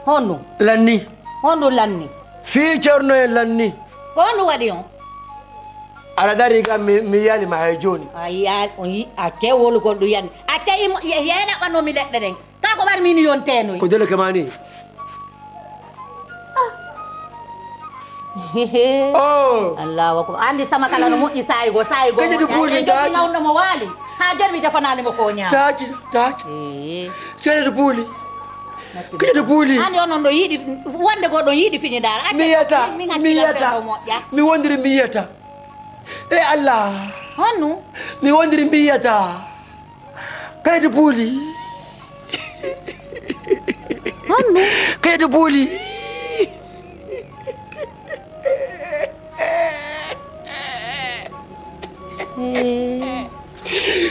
Honɗum? Lanni. Honɗum lanni? Fii Ceerno e lanni. Ko honɗum waɗi on? Aɗa dari ga mi, mi yiyani ma hay jooni. A yiya, on yi, acce wolugol ɗum yani. Acce imo, ye, ye ɗaɓɓanoo mi leɗɗe ɗen. Kaa ko ɓar min yontenoy. Ko dele ke mani. Oh. Allahu akbar. Andi sama kala no moƴƴi saayigo, saayigo. Kadi to moƴƴi. Puuli, andi taati. Nawno mo waali. Ha joni mi defanaali mo ko ñaama. Taati, taati. Eh. Sere to puuli. Kadi to puuli. Ani onon ɗo yiɗi, wonde go ɗon yiɗi fini dara. Mi yiyata, mi yiyata. Mi wondiri mi yiyata. E Allah. Honnu? Mi wondiri mi yiyata. Kaydi puuli. Honno? Kaydi puuli. Eh.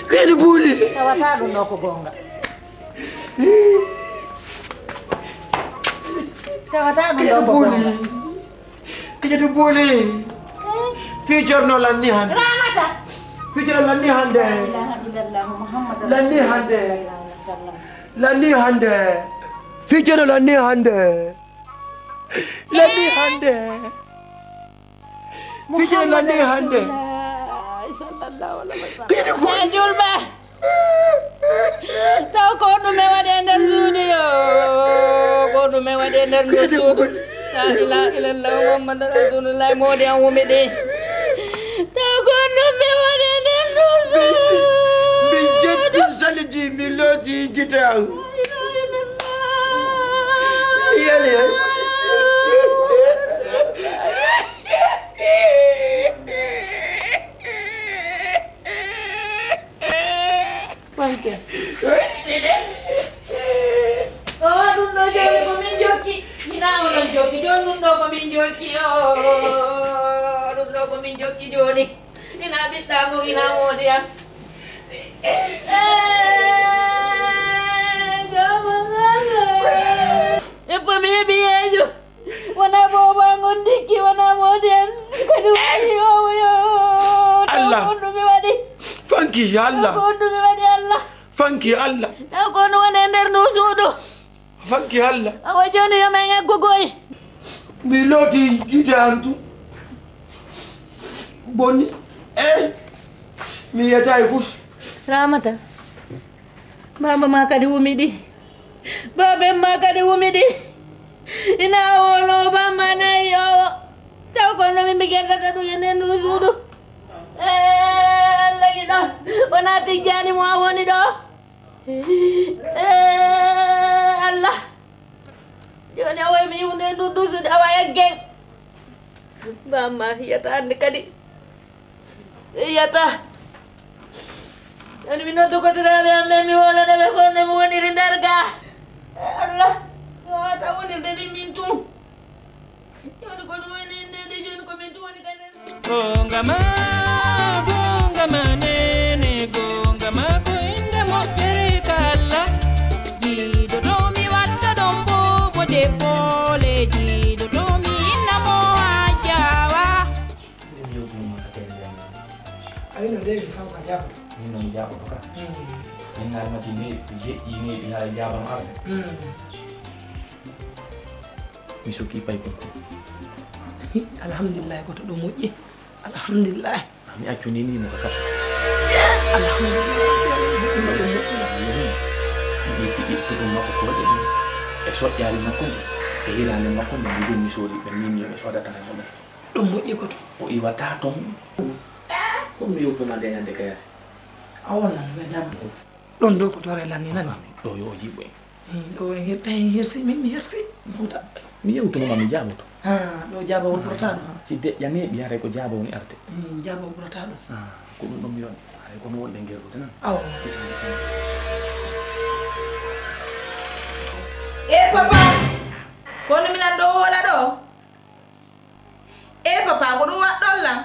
Kaydi puuli. Tawata ɗum ɗo ko goonga. Tawata ɗum ɗo ko goonga. Kaydi puuli. Fii Ceerno lanni hannde. Ramata. Fii Ceerno lanni hannde. La ilaha illallah Muhammad Lanni hannde. Sallallahu alaihi wasallam. Lanni hannde. Fii Ceerno lanni hannde. Lanni hannde. Fii Ceerno lanni hannde. Rasulullah, sallallahu alaihi wasallam. Kaydi puuli. Julɓe. Taw ko ɗume waɗi e nder suudu yo? Ko ɗume waɗi e nder ndu suudu? La ilaha illallah Muhammadu Rasulullah, moodi an wumi ɗi. Taw ko ɗume waɗi e nder ndu suudu? Min jetti saliji, mi looti gite an. La ilaha illallah. Yali, yali. Fanke. O, ɗum ɗo jooni ko min jokki. Ina onon jokki. Jooni ɗum ɗo ko min jokki. O, ɗum ɗo ko min jokki jooni. Ina ɓiɗɗa ngu, ina moodi am. E, joomo ngal. E, pomi e ɓiyeejo. Wona booba ngon ndikki, wona moodi en. Kadi woni owo yo. Allah. Taw ko ɗum mi waɗi. Fanki Allah. Taw ko ɗum mi waɗi Allah. Fanki Allah. Taw ko no woni e nder ndu suudu. Fanki Allah. Awa jooni yo men eggu goy. Mi looti gite an tu. Boni. Eh. Mi yiyata e fus. Ramata. Baaba ma kadi wumi ɗi. Baaben ma kadi wumi ɗi. Ina wolo bamma nayi o. Taw ko no min mbi gerdata ɗum e nden ndu suudu. Eh, Allah giɗo. Wona tijjani mo a woni ɗo. Eh, Allah. Jooni a wayi mi yiwde ndu dusude awa eggen. Bamma yiyata hannde kadi. Yiyata. Ani mi noddu kotiraaɓe am ɓe mi wolana ɓe ko no mi woniri nder ga. Eh, Allah. Mi wawata wonirde ni min tun. Jooni ko ɗum woni innde jooni ko min tun woni kadi. Goonga ma, goonga ma, neene, goonga ma, ko innde moƴƴere ka Allah. Jiidoto mi watta ɗon boobo debboole, jiidoto mi inna mo a jawa. Miɗen yewtino ma ka tele ndiyam. A wino nde mi faw ka jaabo. Min no mi jaaboto ka. Mm. Min ngal mati neeɓi, si jeƴƴi neeɓi haa jaabano arde. Mm. Mi suki pay ko. Hi, alhamdulillahi, ko to ɗum moƴƴi. Alhamdulillahi. Ah, mi accu ni ni mo ka kasa. Alhamdulillahi. Mi itti itti ɗum makko ko waɗi ɗum. E soƴƴaali makko nde. E hiraande makko nde. Mi jom mi soodi ɓe ni mi ɓe soodata ngal mo. Ɗum moƴƴi ko to. O iwata ton. Ko mi yobbo ma nde hande kayati. A wonnan ɓe dam. Ɗon ɗo ko tore lanni nani. Ɗo yo o jiɓɓo en. Ɗo en her-, tawi en hersi, min mi hersi, mi huta. Mi yewtuno ma, mi jaaboto. Ha, ɗo jaabawol ɓurata ɗo. Si deƴƴa neeɓi, haray ko jaabaw ni arte. Hmm, jaabaw ɓurata ɗo. Ah, ko ɗum ɗo mi waɗi. Haray ko mi wonde ngerdude nan. Awa. E papa, kono minan ɗo woola ɗo? E papa, ko ɗum waɗɗon lan?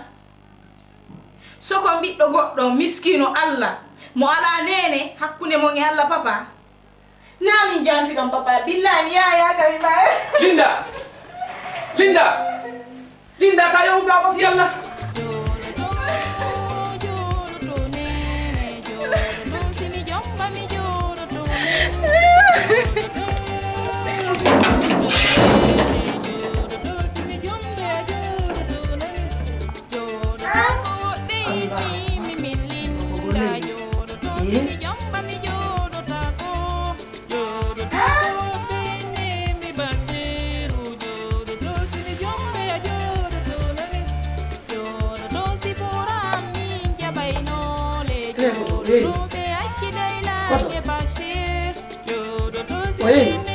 Soko ɓiɗɗo goɗɗo miskiino Allah, mo alaa neene hakkunde mon e Allah, papa. Naa min janfi ɗon, papa. Billahi, mi yaaya ka mi ɓaye. Linda! Linda! Linda, ta yahu baaba fi Allah. Hey. Koto. O yehi.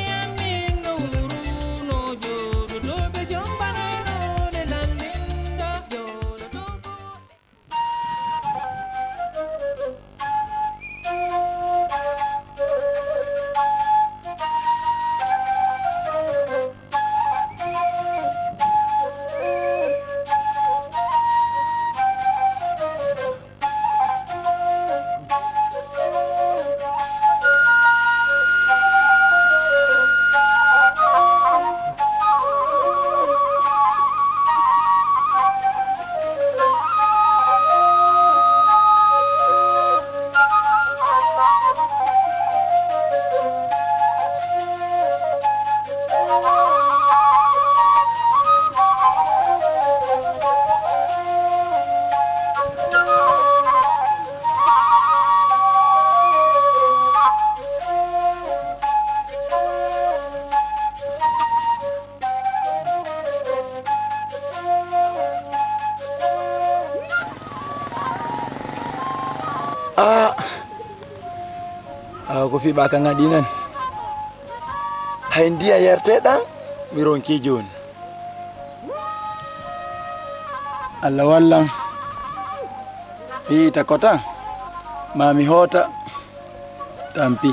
Ah. Ah, ko fii ɓa kan aɗi nan. Hay ndiya yerte ɗan, mi ronki jooni. Allah wallan. Fii ta kota, ma mi hoota. Tampi.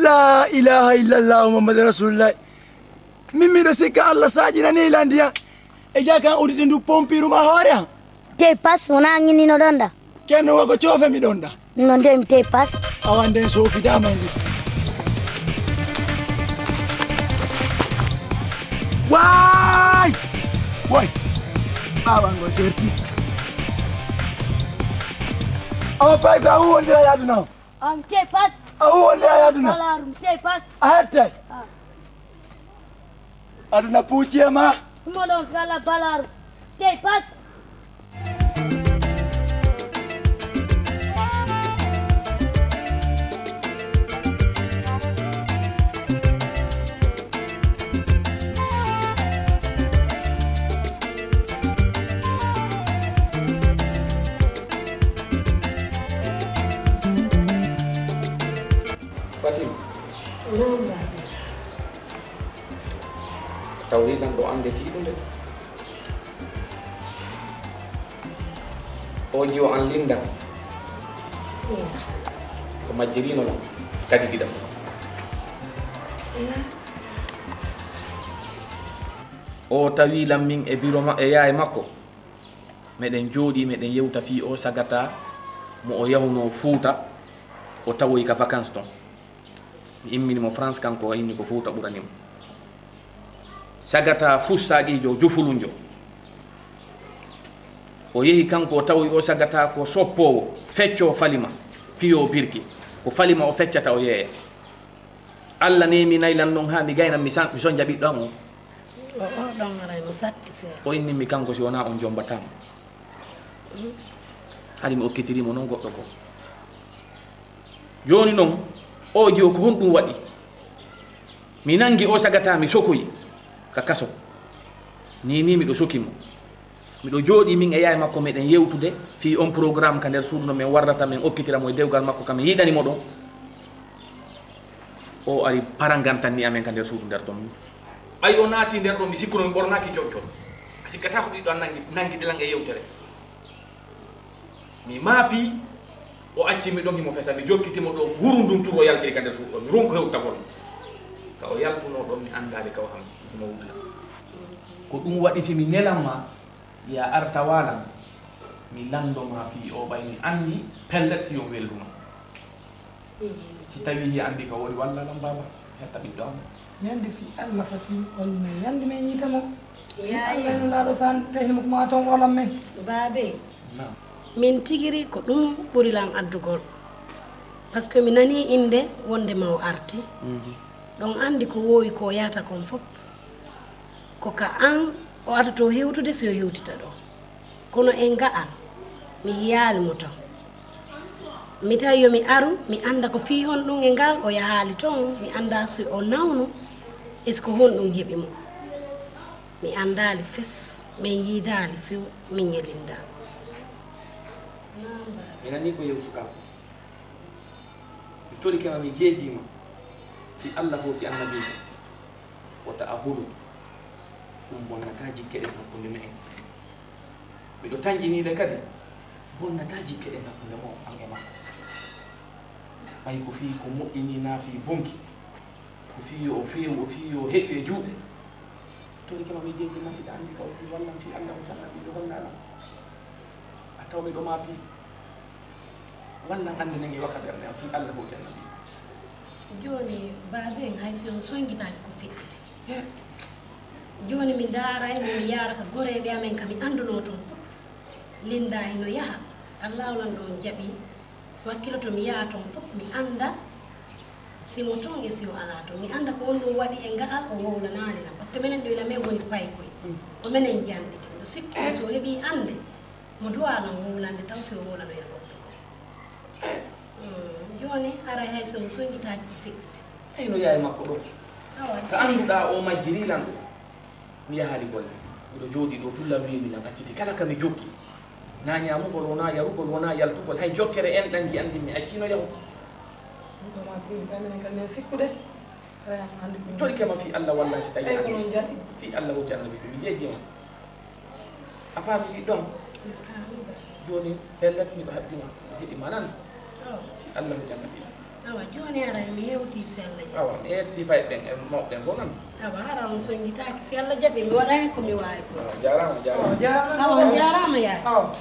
La ilaha illallah Muhammadu Rasulullah. Min miɗo sikka Allah saƴinani lan ndiyan. E jaka an udite ndu pompiru ma hoore an. Tey pas wona an inni no ɗon ɗa. Kenno wo ko coofe mi ɗon ɗa. No nde mi tey pas. Awa nden soofidama ndi. Waay! Waay! Awa ngo serti. Awa pay ko a huwondira yaaduna o. Am tey pas. A huwondira yaaduna. Alaarum tey pas. A hette. Ah. Aduna puuci e ma. Mo ɗon fala balaru. Tey pas. Fatim. Naam, baaba. Tawi lan ɗo anndetiiɗo nde. O jiwo an Linda. Ko majjirino lan kadi ɗiɗa. O tawi lan min e biro ma-, e yaay makko. Meɗen jooɗii, meɗen yewta fii o sagata mo o yawno Fuuta, o tawoyi ka vacances ton. Mi immini mo France, kanko o inni ko Fuuta ɓurani mo. Sagata fussaaqiijo, jufulunjo. O yehi kanko, o tawoyi o sagata ko soppoowo, feccoowo falima, piyo birki. Ko falima o feccata o yeeya. Alla neeminay lan non haa mi gayna mi san-, mi sonja ɓiɗɗo am o. O, o ɗon aray no satti seeɗa. O inni mi kanko si wonaa on jombataa mo. Hari mi okkitiri mo noon goɗɗo goo. Jooni noon, o jiwo ko honɗum waɗi? Mi nanngi o sagata, mi sokoyi ka kaso. Ni, ni miɗo soki mo. Miɗo jooɗii min e yaye makko, meɗen yewtude fii on programme ka nder suudu no min warrata, min okkitira mo e dewgal makko, ka min yiɗani mo ɗon. O ari parangantanni amen ka nder suudu nder ton. Ɓay o naati nder ɗon, mi sikkuno mi ɓornaaki joƴƴol. A sikkataa ko ɓiɗɗo an nangi, nangidi lan e yewtere. Mi maapi, o acci mi ɗon, himo fesa, mi jokkiti mo ɗo, wuru ndun turu o yaltiri ka nder suudu ɗon. Mi ronku hewtagol mo. Ka o yaltunoo ɗon, mi anndaali ka o ham-, himo wulla. Ko ɗum waɗi si mi nelan ma, yo a ar tawaa lan, mi lanndo ma fii o ɓay mi anndi pellet yo weldu ma. Si tawii hiya anndi ka woni walla lan baaba, hetta ɓiɗɗo am. Ñande fii Alla fati on men ñande men yiita mo. Fii Alla no laaɗo san tahin mo kuma ton olan men. Baabe. Naam. Min tigiri ko ɗum ɓuri lan addugol. Parce que mi nanii innde wonde ma o arti. Mhm. Ɗon anndi ko woowi ko o yahata kon fof. Ko ka an o atoto hewtude si o hewtita ɗo. Kono e nga'al, mi yiyaali mo ton. Mi tawi yo mi aru, mi annda ko fii honɗum e ngal o yahaali ton, mi annda si o nawno, est-ce que honɗum heɓi mo. Mi anndaali fes, min yiidaali few, min e Linda. Mi nanii ko yewtuɗaa kon. Mi torike ma, mi jeejii ma. Fii Alla hoti annabiijo. Wota a hulu. Ɗum bonnataa jikke ɗen hakkunde me'en. Miɗo tanƴinii le kadi, bonnataa jikke ɗen hakkunde mo an e makko. Ɓay ko fii ko moƴƴinii naa fii bonki, ko fii yo o feewu, o fii yo o heƴu e juuɗe. Torike ma mi jeejii ma, si ɗa anndi ko mi wallan fii Alla hoti annabiijo, holla lan. A taw miɗo maapi. Wallan anndinen e wakka ɓernde am fii Alla hoti annabiijo. Jooni, baaben, hay si on sonngitaaki ko feƴƴiti. Jooni mi ndaaray mo, mi yaara ka goreeɓe amen ka mi anndunoo ton fof. Linda hino yaha. Si Allaahu lanɗo on jaɓii, mi wakkiloto mi yaha ton fof, mi annda si mo ton e si o alaa ton. Mi annda ko honɗum waɗi e nga'al o wowlanaali lan. Parce que menen ɗo ila men woni paykoy. Mm. Ko menen janɗike. Miɗo sikki si o heɓii annde, mo duwaa lan wowlande taw si o wowlanoya goɗɗo goo. Mm, jooni, haray hay so mi sonngitaaki ko feƴƴiti. Ey, no yaye makko ɗo. Awa. Ka annduɗaa o majjirii lan ɗo. Mi yahaali golle. Miɗo jooɗii ɗo, tun lan wiimi lan acciti. Kala ka mi jokki. Naa ñaamugol, wonaa yarugol, wonaa yaltugol. Hay jokkere enɗan nji'an ndin mi accii no yahu. Ɗum ko maa ko yimɓe amen kadi men sikkude. Haray an anndi ko mi torike ma fii Alla, wallaahi si tawii a anndi. Ey, ko non jaɗi. Fii Alla hoti annabiijo, mi jeejii ma. A faamii ɗon? Mi faamii ba. Jooni, pellet, miɗo haɓɓi ma, mi heɓi ma nan. Oh. Fii Alla hoti annabiijo. Awa, jooni haray mi hewtii si Alla jaɓii. Awa, mi hewtii fayɓe ɓen e mawɓe ɓen fof nan. Awa, hara on sonngitaaki, si Alla jaɓii, mi waɗay ko mi waawi ko. Awa, jaaraama, jaaraama. Awa, jaaraama. Awa, on jaaraama, yaay. Awa.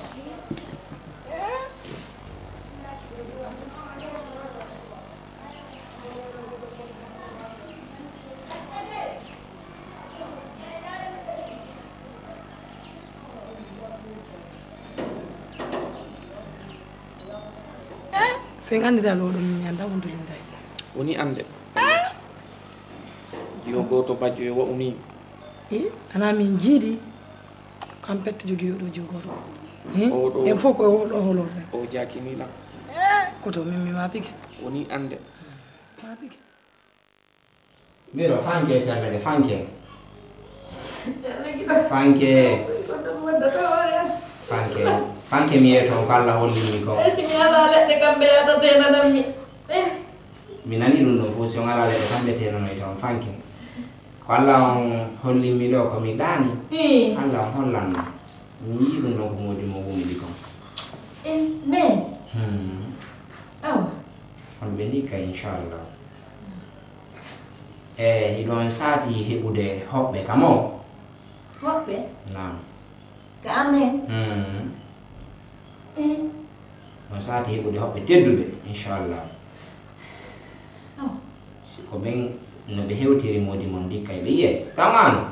Sen anndira lo ɗum, mi annda wonto Linda. Woni annde. Jiwo gooto bajjo e wa'u nii. I, ana min jiidi. Kam pette jogii oɗo jiwo gooto. I, o ɗo en fof ko oɗo holorɗen. O jaakini lan. Koto min mi maapike. Woni annde. Maapike. Miro, fanke, si Alla jaɓii, fanke. Fanke. Fanke. Fanke, mi yeeto on ko Alla hollimmi ko. Eh, si mi alaa leɗɗe kamɓe yatateena ɗan mi. Eh. Mi nanii ɗum ɗon fof, si on alaa leɗɗe kamɓe teenanoyta on, fanke. Ko Alla on hollimmi ɗo, ko mi ɗaani. Hmm. Alla on hollan ma. Mi yii ɗum ɗon ko moodi mo wumbi kon. Eh, ne? Hmm. Awa. On ɓe ndikka, inchallah. E hiɗon saati heɓude hoɓɓe ka mo? Hoɓɓe? Naam. Ka amen? Hmm. Eh. On saati heɓude hoɓɓe tedduɓe, inchallah. Oh. Si ko ɓen no ɓe hewtiri moodi mon ndikka, ɓe yiyay. Taw an?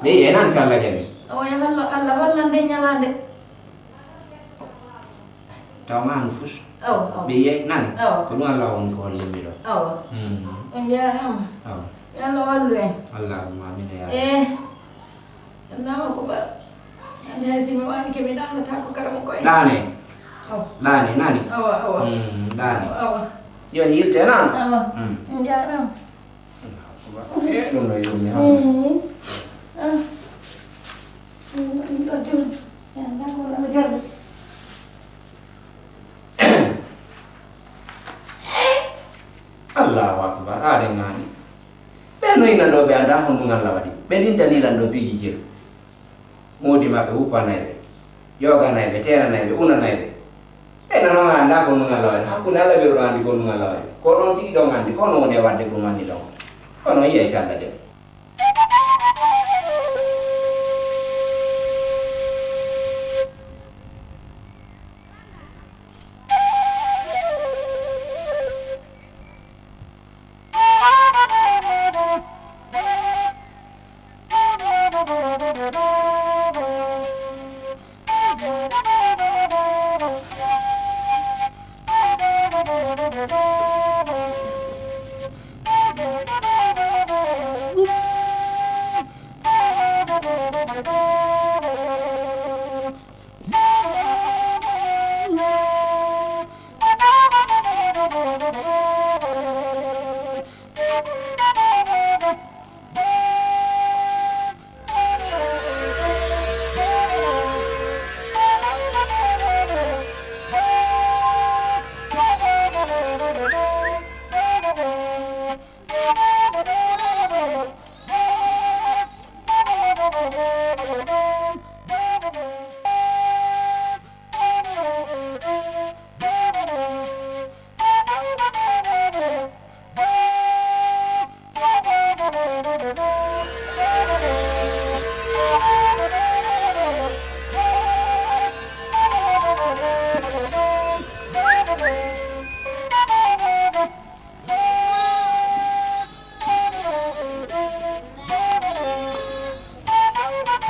Ɓe yiyay nan si Alla jaɓii. Awa, yo Alla, Alla hollan nden ñalaande. Taw ma an fus. Awa, awa. Ɓe yiyay nan. Awa. Ko ɗum Alla woni ko hollimmi ɗo. Awa. Hmm. On jaaraama. Awa. Yo Alla wallu en. Allahumma amin ya Rabbi. Eh. Allahu akbar. Ande hay si mi waɗi ke mi ɗaanata ko kara mo koye. Ɗaane. Awa. Ɗaane, nani? Awa, awa. Mm, ɗaane. Awa. Jooni yilte nana? Awa. Mm. Njaaraama. Allahu akbar. Eh, ɗum no yummi hannde. Mm. Ah. Mm, ɗum ɗo jooni. Ya, ndaa ko wona mi gardi. Allahu akbar, aɗen ŋaani. Ɓe noyi nan ɗo, ɓe anndaa honɗum Allah waɗi. Ɓe lintanii lan ɗo piiji jeeɗiɗi. Moodi maɓɓe wuppanay ɓe, yooganay ɓe, teenanay ɓe, unanay ɓe. Ɓe nana on anndaa ko honɗum Allah waɗi. Hakkunde Allah ɓe ɗo anndi ko honɗum Allah waɗi. Ko non tigi ɗon anndi ko honɗum woni e waɗde ko ɗum anndi ɗon. Kono yiyay si Allah dem.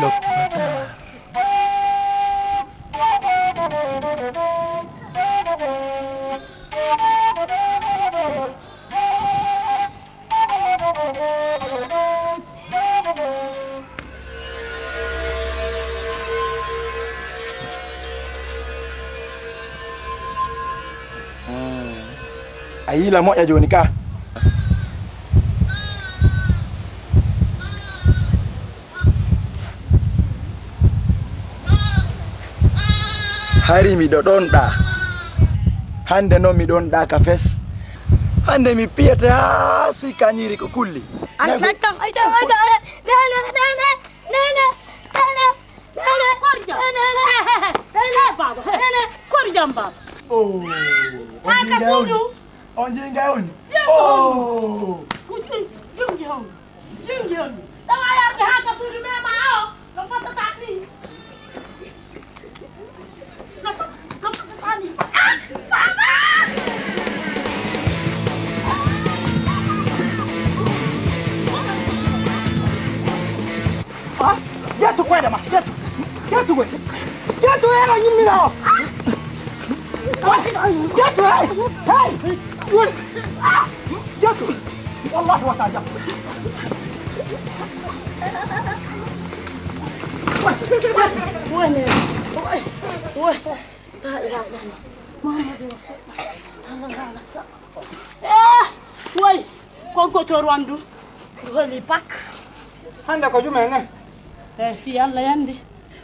Lok Batar. A yii la moƴƴa jooni ka. Hari miɗo ɗon ɗa. Hannde noon mi ɗon ɗa ka fes. Hannde mi piyete haa si kañiri ko kulli. An kan ay da da da da da da da da. Nene, nene, kor jam. Nene, nene, nene, baba. Nene, kor jam, baba. Oh, on jinga on. On jinga on. Oh. Ku jun, jun jun. Jun jun. Dama yar de haka sudu me ma o. No fata ta ni. No fata, no fata ta ni. Ah, baba. Ah, ƴettu koyɗe ma, ƴettu. Ƴettu koy. Ƴettu eno ñimmira o. Ƴettu, hey, hey. Ah, ƴettu. Wallahi wata jam. Wone, wone, wone. La ilaha illallah. Muhammadu Rasulullah. Sallallahu alaihi wasallam. Eh, woy, konko to Rwandu. Holi pak. Hannde ko juma ne? Eh, fi Allah yandi.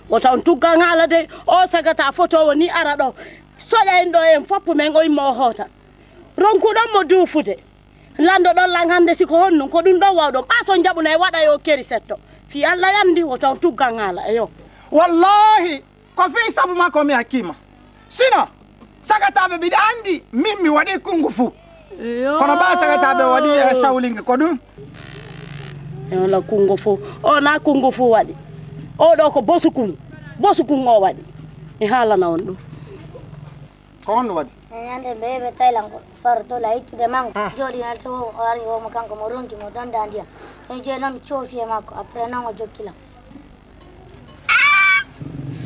Wota on tugga ŋaala de, o sagata foto woni ara ɗo. Soƴa en ɗo en foppu men o immo o hoota. Ronkuɗon mo duufude. Lanndo ɗon lan hannde si ko honɗum, ko ɗum ɗon wawɗon. Ɓaa so jaɓuna e waɗa yo keri setto. Fi Allah yandi, wota on tugga ŋaala, eyo. Wallahi, ko fii sabu makko mi hakkima. Sino, sagataaɓe mbiɗa anndi, min mi waɗi kungu fu. Kono ɓaa sagataaɓe waɗi, eh, shawlingi ko ɗum. E wala kungu fu. O na kungu fu waɗi. O ɗo ko bosu kun. Bosu kun o waɗi. Mi haalana on ɗum. Ko honɗum waɗi? E ñande mbe ɓe Thailand ko faro to la ittude mango. Ah. Jooɗi na to o ari o mo kanko mo ronki mo donda ndiyam. En je noon mi coofi e makko, après noon o jokki lam.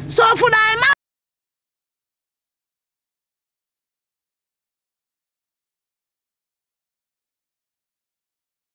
So fuɗa e ma